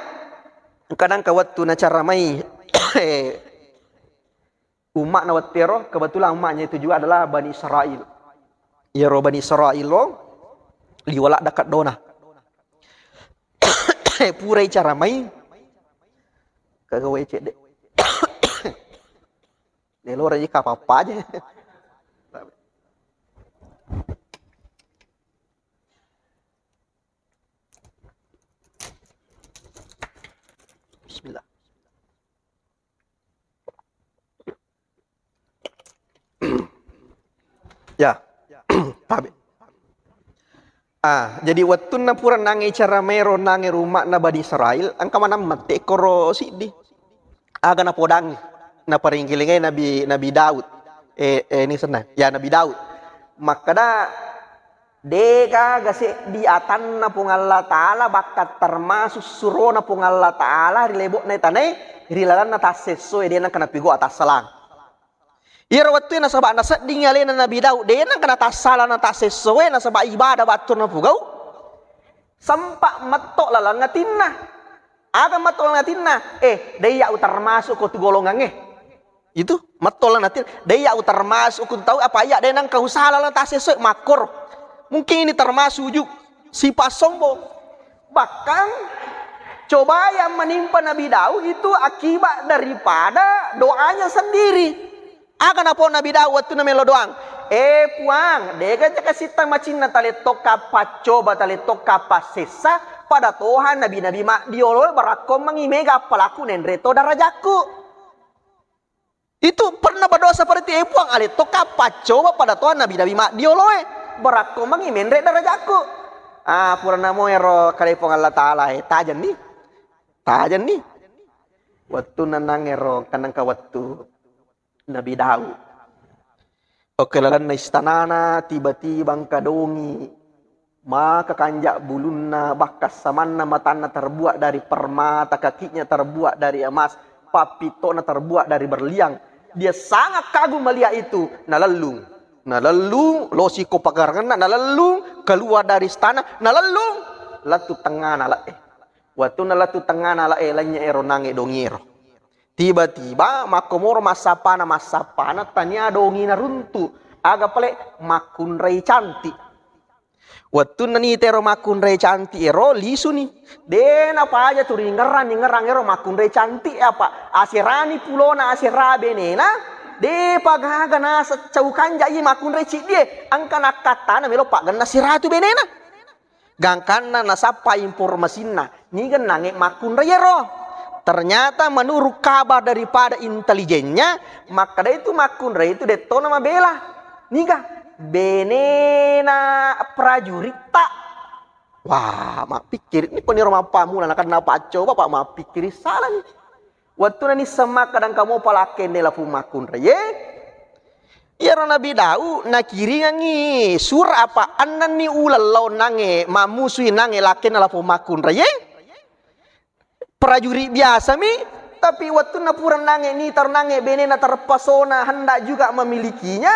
Kadang ka wettu nacaramai, eh, umma'na wettero, kebetulan umma'nya itu juga adalah Bani Israel. Iyaro Bani Israel lo, liwa ladda kaddona. Eh, purai caramai, kagawai cedde. Telora ji kapappa aja. Bismillah. Ya. Tabe. Ah, jadi wettunna pura nange cara mero nange rumahna Bani Israel, engka manang mate koro siddi. Aga napodangi, naparingkilingai Nabi, Nabi Daud. Eh, eh, ini senna. Ya, Nabi Daud. Makkada, degaga seddi atanna Puang Allah Ta'ala, bakka termasuk surona Puang Allah Ta'ala ri lebo'na tanae, ri lalenna tassessoe, de nengka napigau atassalang. Iyaro wettue nasaba naseddingi alena Nabi Daud, de nengka natassala na tassessoe, nasaba ibadah battu napugau. Sempa metto laleng atinna. Aga metto laleng atinna? Eh, de iya termasuk ko tu golongangnge. Itu metto laleng atinna. De iya termasuk ko tu tau apa iya de nengka usala na tassessoe makkoro. Mungkin ini termasuk ju sifat sombong. Bahkan coba yang menimpa Nabi Daud itu akibat daripada doanya sendiri. Aga napau Nabi Daud wettunna melo doang? Eh Puang, dega jaka sitta macinna talettokka paccoba, talettokka passessa, pada toha nabi-nabi maddioloe barakko mangi mega appalaku nenre to darajakku. Itu pernah berdoa seperti itu, "Eh Puang, ale tokka paccoba pada toha nabi-nabi maddioloe, barakko mangi menre darajakku." Ah, purana mo ero kale Puang Allah Ta'ala, eh, tajenni. Tajenni. Wettu nenang ero, kenangka wettu Nabi Daud. Oke, lalenna istanana, tiba-tiba engka dongi. Maka kanja bulunna, bahkan samanna matanna terbuat dari permata, kakinya terbuat dari emas, pappitona terbuat dari berlian. Dia sangat kagum melihat itu. Nalellung. Nalellung, losiko pagarangenna, nalellung, keluar dari istana, nalellung. Lettu tengngana le'e. Wettunna lettu tengngana le'e, lennye ero nange dongi ero. Tiba-tiba makkomoro massappana, massappana tania dongi naruntu. Aga pale? Makkunrai cantik. Wettunna ni tero makkunrai cantik ero, lisuni. De napaja tu ringerang, ningerang ero makkunrai cantik apa? Aserani pulona, asera benena. De pagaga naseng cau kanja iye makkunrai ciddie. Engka nakkattana melo paggenna siratu benena. Gangkanna nasappa informasinna, niga nange makkunrai ero. Ternyata menurut kabar daripada intelijennya, makkeda itu makkunrai itu dettona mabela. Niga? Benena prajuritta. Wah, mappikkiri ni, ko niro mappamula, nakenna paccoba, Pak, mappikkiri salani. Wettunna nisseng makkeda engka mopa lakkenne lapung makkunraie, iyaro Nabi Daud nakiringengngi sura apa ennenni uleng lao nange mammusui nange lakkenna lapung makkunraie. Prajurit biasami, tapi wettunna pura nange nitaro nange benena terpesona hendak juga memilikinya,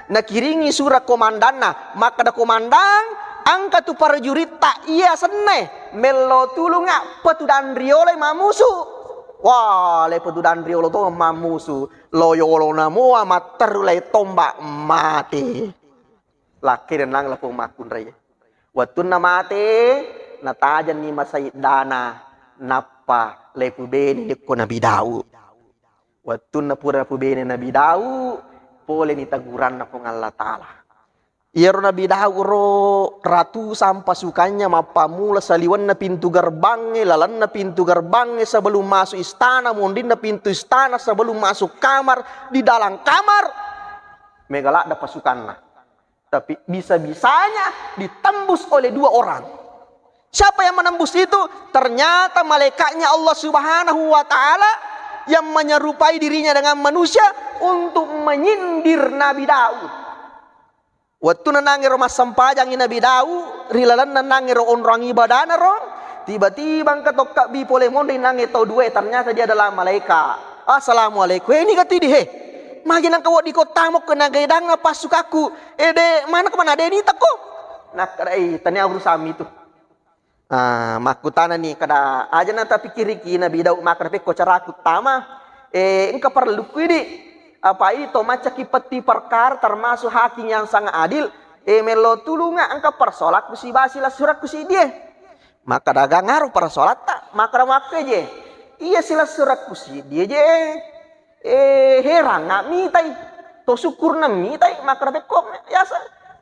nakiringi sura komandanna, makkeda, "Komandang, engka tu prajuritta iya sennae mello tulunga petudanriolo mammusu." Wah, le petudanriolo to mammusu, lo yolona mua matteru lai tombak mate. Lakkirennang lapong makkunrai. Wettunna mate, natajenni masaiddana, nappa lepu bene ko Nabi Daud. Wettunna pura napubene Nabi Daud, poleni teguranna Puang Allah Ta'ala. Iyaro Nabi Daud ro ratusan pasukannya mappammula saliwenna pintu gerbangnge, lalenna pintu gerbangnge sebelum masuk istana, mondinna pintu istana sebelum masuk kamar, di dalam kamar. Mega ladde pasukanna. Tapi bisa-bisanya ditembus oleh dua orang. Siapa yang menembus itu? Ternyata malaikatnya Allah Subhanahu wa Ta'ala yang menyerupai dirinya dengan manusia untuk menyindir Nabi Daud. Wettu nanangero massempajangi Nabi Daud, ri lalenna nangero onrong ibadana ro, tiba-tiba engka tokkabbi pole monri nange tau dua, ternyata dia adalah malaikat. "Assalamualaikum." "Eh, ini gati di, he? Magi nangka woddi kottamo ke naga edang apa sukakku? Eh, de, mana kemana de ni teko?" Nakkedai, "Tania urusanmi itu." Ah, makkutanani kada aja na tapikkiriki Nabi Daud makkeda, "Pekko caraku tama, eh, engka parellukku idi. Apa idi to maccaki petti perkara termasuk hakim yang sangat adil, eh, mello tulunga engka persoalakku siba silessurekku sidie." Makkeda, "Gangaro persolatta?" Makkeda, "Makkeje, iya silessurekku sidie je." Eh, herang, nggak mitai. To syukurna mitai, makkeda pekko biasa.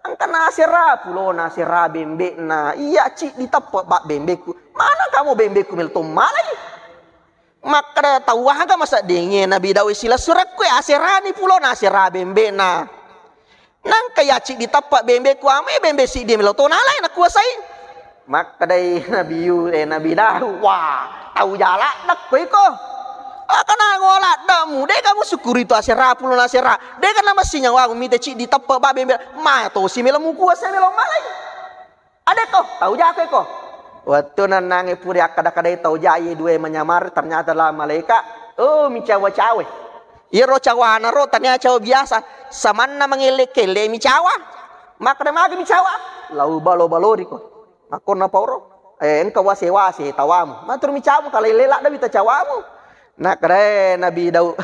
Engkana asera pulona, asera bembe'na. Iya, ciddi teppe' ba bembe'ku. Mana kamu bembe'ku melo to malai? Makkeda tau aga maseddingnge Nabi Daud silessurekku, aserani pulona, asera bembe'na. Nangka iya ciddi teppe' bembe'ku, ame bembe' siddi melo to nalai nakuasai. Makkedai Nabi Yu-, eh, Nabi Daud, "Wah, tau ja ladde' ko iko. Akana ngo ladde'mu, de' kamu syukuri tu asera pulona asera. De' kana massi nyawamu mita ciddi teppe' ba bembe', ma tosi melo mukuasai melo malai. Adekko, tau jako iko." Wettu nennangnge pura akkada-kadai tau jaji dua menyamar, ternyata la malaika, oh, micawa-cawa. Iyaro cawana ro tania cawa biasa, samanna mangelle-kelle micawa. Makkeda magi micawa? Lau balo-baloriko. Makkonna pauro, eh, engka wase-wase tawamu. Matur micamu, kalaile ladde' wita cawamu. Nakkeda Nabi Daud,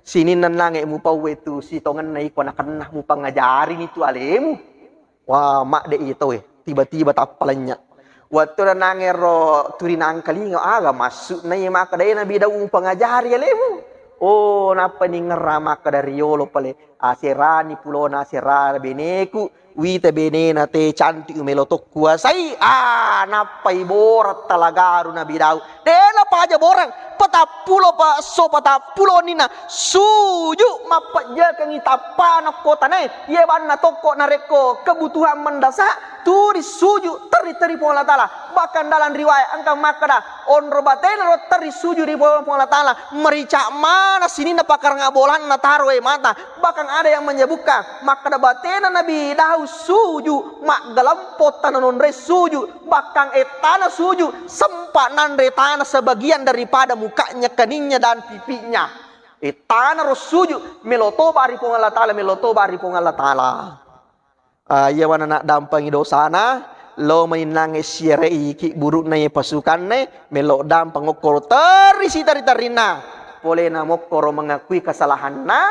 sininna nangnge mupau wetu sitongenna iko nakenna mupangajarini tu alemu. Wah, madde i tauwe, tiba-tiba tappa lenya. Wettu nangero turi nangkalinga, aga maksudna iya makkeda, "Eh, Nabi Daud, pangajari alemu." Oh, nappa ningerra makkeda, "Riolo pale, aserani pulona asera beneku, wita benena te cantik melo to kuasai." Ah, nappa iborang talagaru Nabi Daud. Dena paja borang, patappulo pa esso, patappulo nina suju mappejjekengngi tappana ko tanae. Iye banna tokko narekko kebutuhan mendasa, turi suju terri-terri Puang Allah Taala. Bahkan dalam riwayat engka makkeda, onro batena ro terri suju ri Puang Allah Taala, merica mana sininna pakarang bolanna taro e mata. Bahkan ada yang menyebutkan, makkeda batena Nabi Daud suju, maggalempo tana nonre suju, bahkan ettana suju, sempat nanre tana sebagian daripada mukanya, keningnya dan pipinya. Ettana ro suju, melo toba ri Puang Allah Taala, melo toba ri Puang Allah Taala. Ah, iya wana naddampengi dosana, lo maninnangnge siare'i ki burukna ye pasukanne, melo dampeng okkoro terri sitari-tarinna. Polena mokkoro mengakui kesalahanna,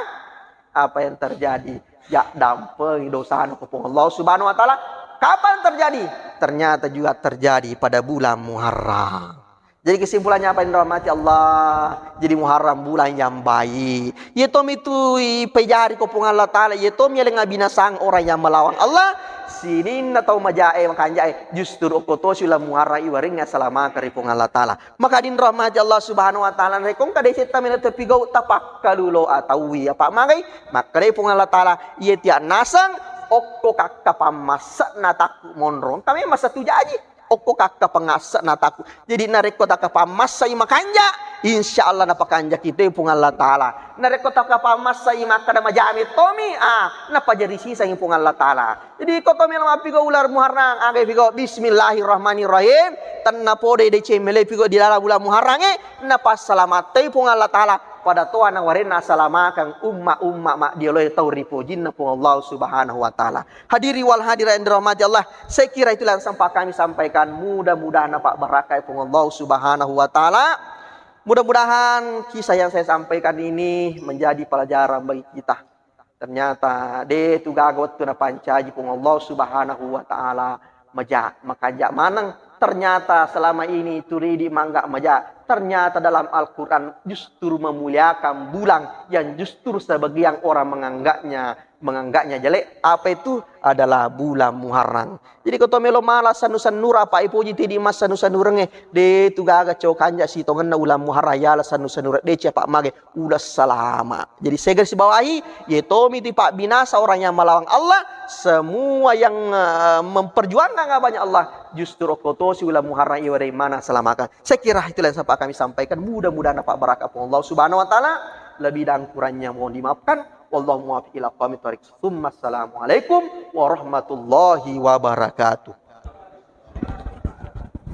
apa yang terjadi? Jaddampengi dosana ko Puang Allah Subhanahu wa Ta'ala. Kapan terjadi? Ternyata juga terjadi pada bulan Muharram. Jadi kesimpulannya apa yang dirahmati Allah? Jadi Muharram bulan yang baik. Iya tomi tu ipejari ko Puang Allah Ta'ala, iya tomi yang abinasang orang yang melawan Allah. Sininna tau majae makanjae justru okko tosi ulang Muharram iwarengngi asalamakeng ri Puang Allah Ta'ala. Maka din rahmati Allah Subhanahu wa Ta'ala, rekong kadai setta mena tepigau tapakkalulo ataui apa magai? Makkedai Puang Allah Ta'ala, iya tiak naseng okko kakka pammasse'na takku monrong. Kami masa tu jaji. Okko kakka pangasse' na takku. Jadi narekko takka pammassai makanja, insya Allah napakanja kita Puang Allah Ta'ala. Narekko takka pammassai makkada majame tomi, ah, napajari sisangi Puang Allah Ta'ala. Jadi ko tomi lo mappigo ular Muharram, aga pigo bismillahirrahmanirrahim, tenna podoi deceng mele pigo di dalam bulan Muharram e, napassalamattoi Puang Allah Ta'ala. Pada toa na warenna asalamakeng umma-umma maddioloe tau ripojinna Puang Allah Subhanahu wa Ta'ala. Hadiri wal hadirat yang dirahmati Allah, saya kira itulah yang sempat kami sampaikan. Mudah-mudahan dapat barakah Puang Allah Subhanahu wa Ta'ala. Mudah-mudahan kisah yang saya sampaikan ini menjadi pelajaran bagi kita. Ternyata de tu gaga wettu napancaji Puang Allah Subhanahu wa Ta'ala maja, makanja maneng. Ternyata selama ini turidi mangga maja. Ternyata dalam Al-Quran justru memuliakan bulan yang justru sebagian orang menganggapnya menganggapnya jelek, apa itu adalah bulan Muharram. Jadi ko to melo mala sannu-sannura, apa ipoji tidi massannu-sannurengnge, de tu gaga cokanja sitongenna ulang Muharram yala sannu-sannura, de cepa mage ulang salama. Jadi sega sibawahi, ye tomi tu pabbinasa orang yang melawan Allah, semua yang, eh, memperjuangkan agama Allah, justru okko tosi ulang Muharram iware mana salamakan. Saya kira itulah yang sempat kami sampaikan. Mudah-mudahan dapat barakah Allah Subhanahu wa Ta'ala. Lebih dan kurangnya mohon dimaafkan. Wallahu muwaffiq ila aqwamit thariq. Tsumma assalamualaikum warahmatullahi wabarakatuh.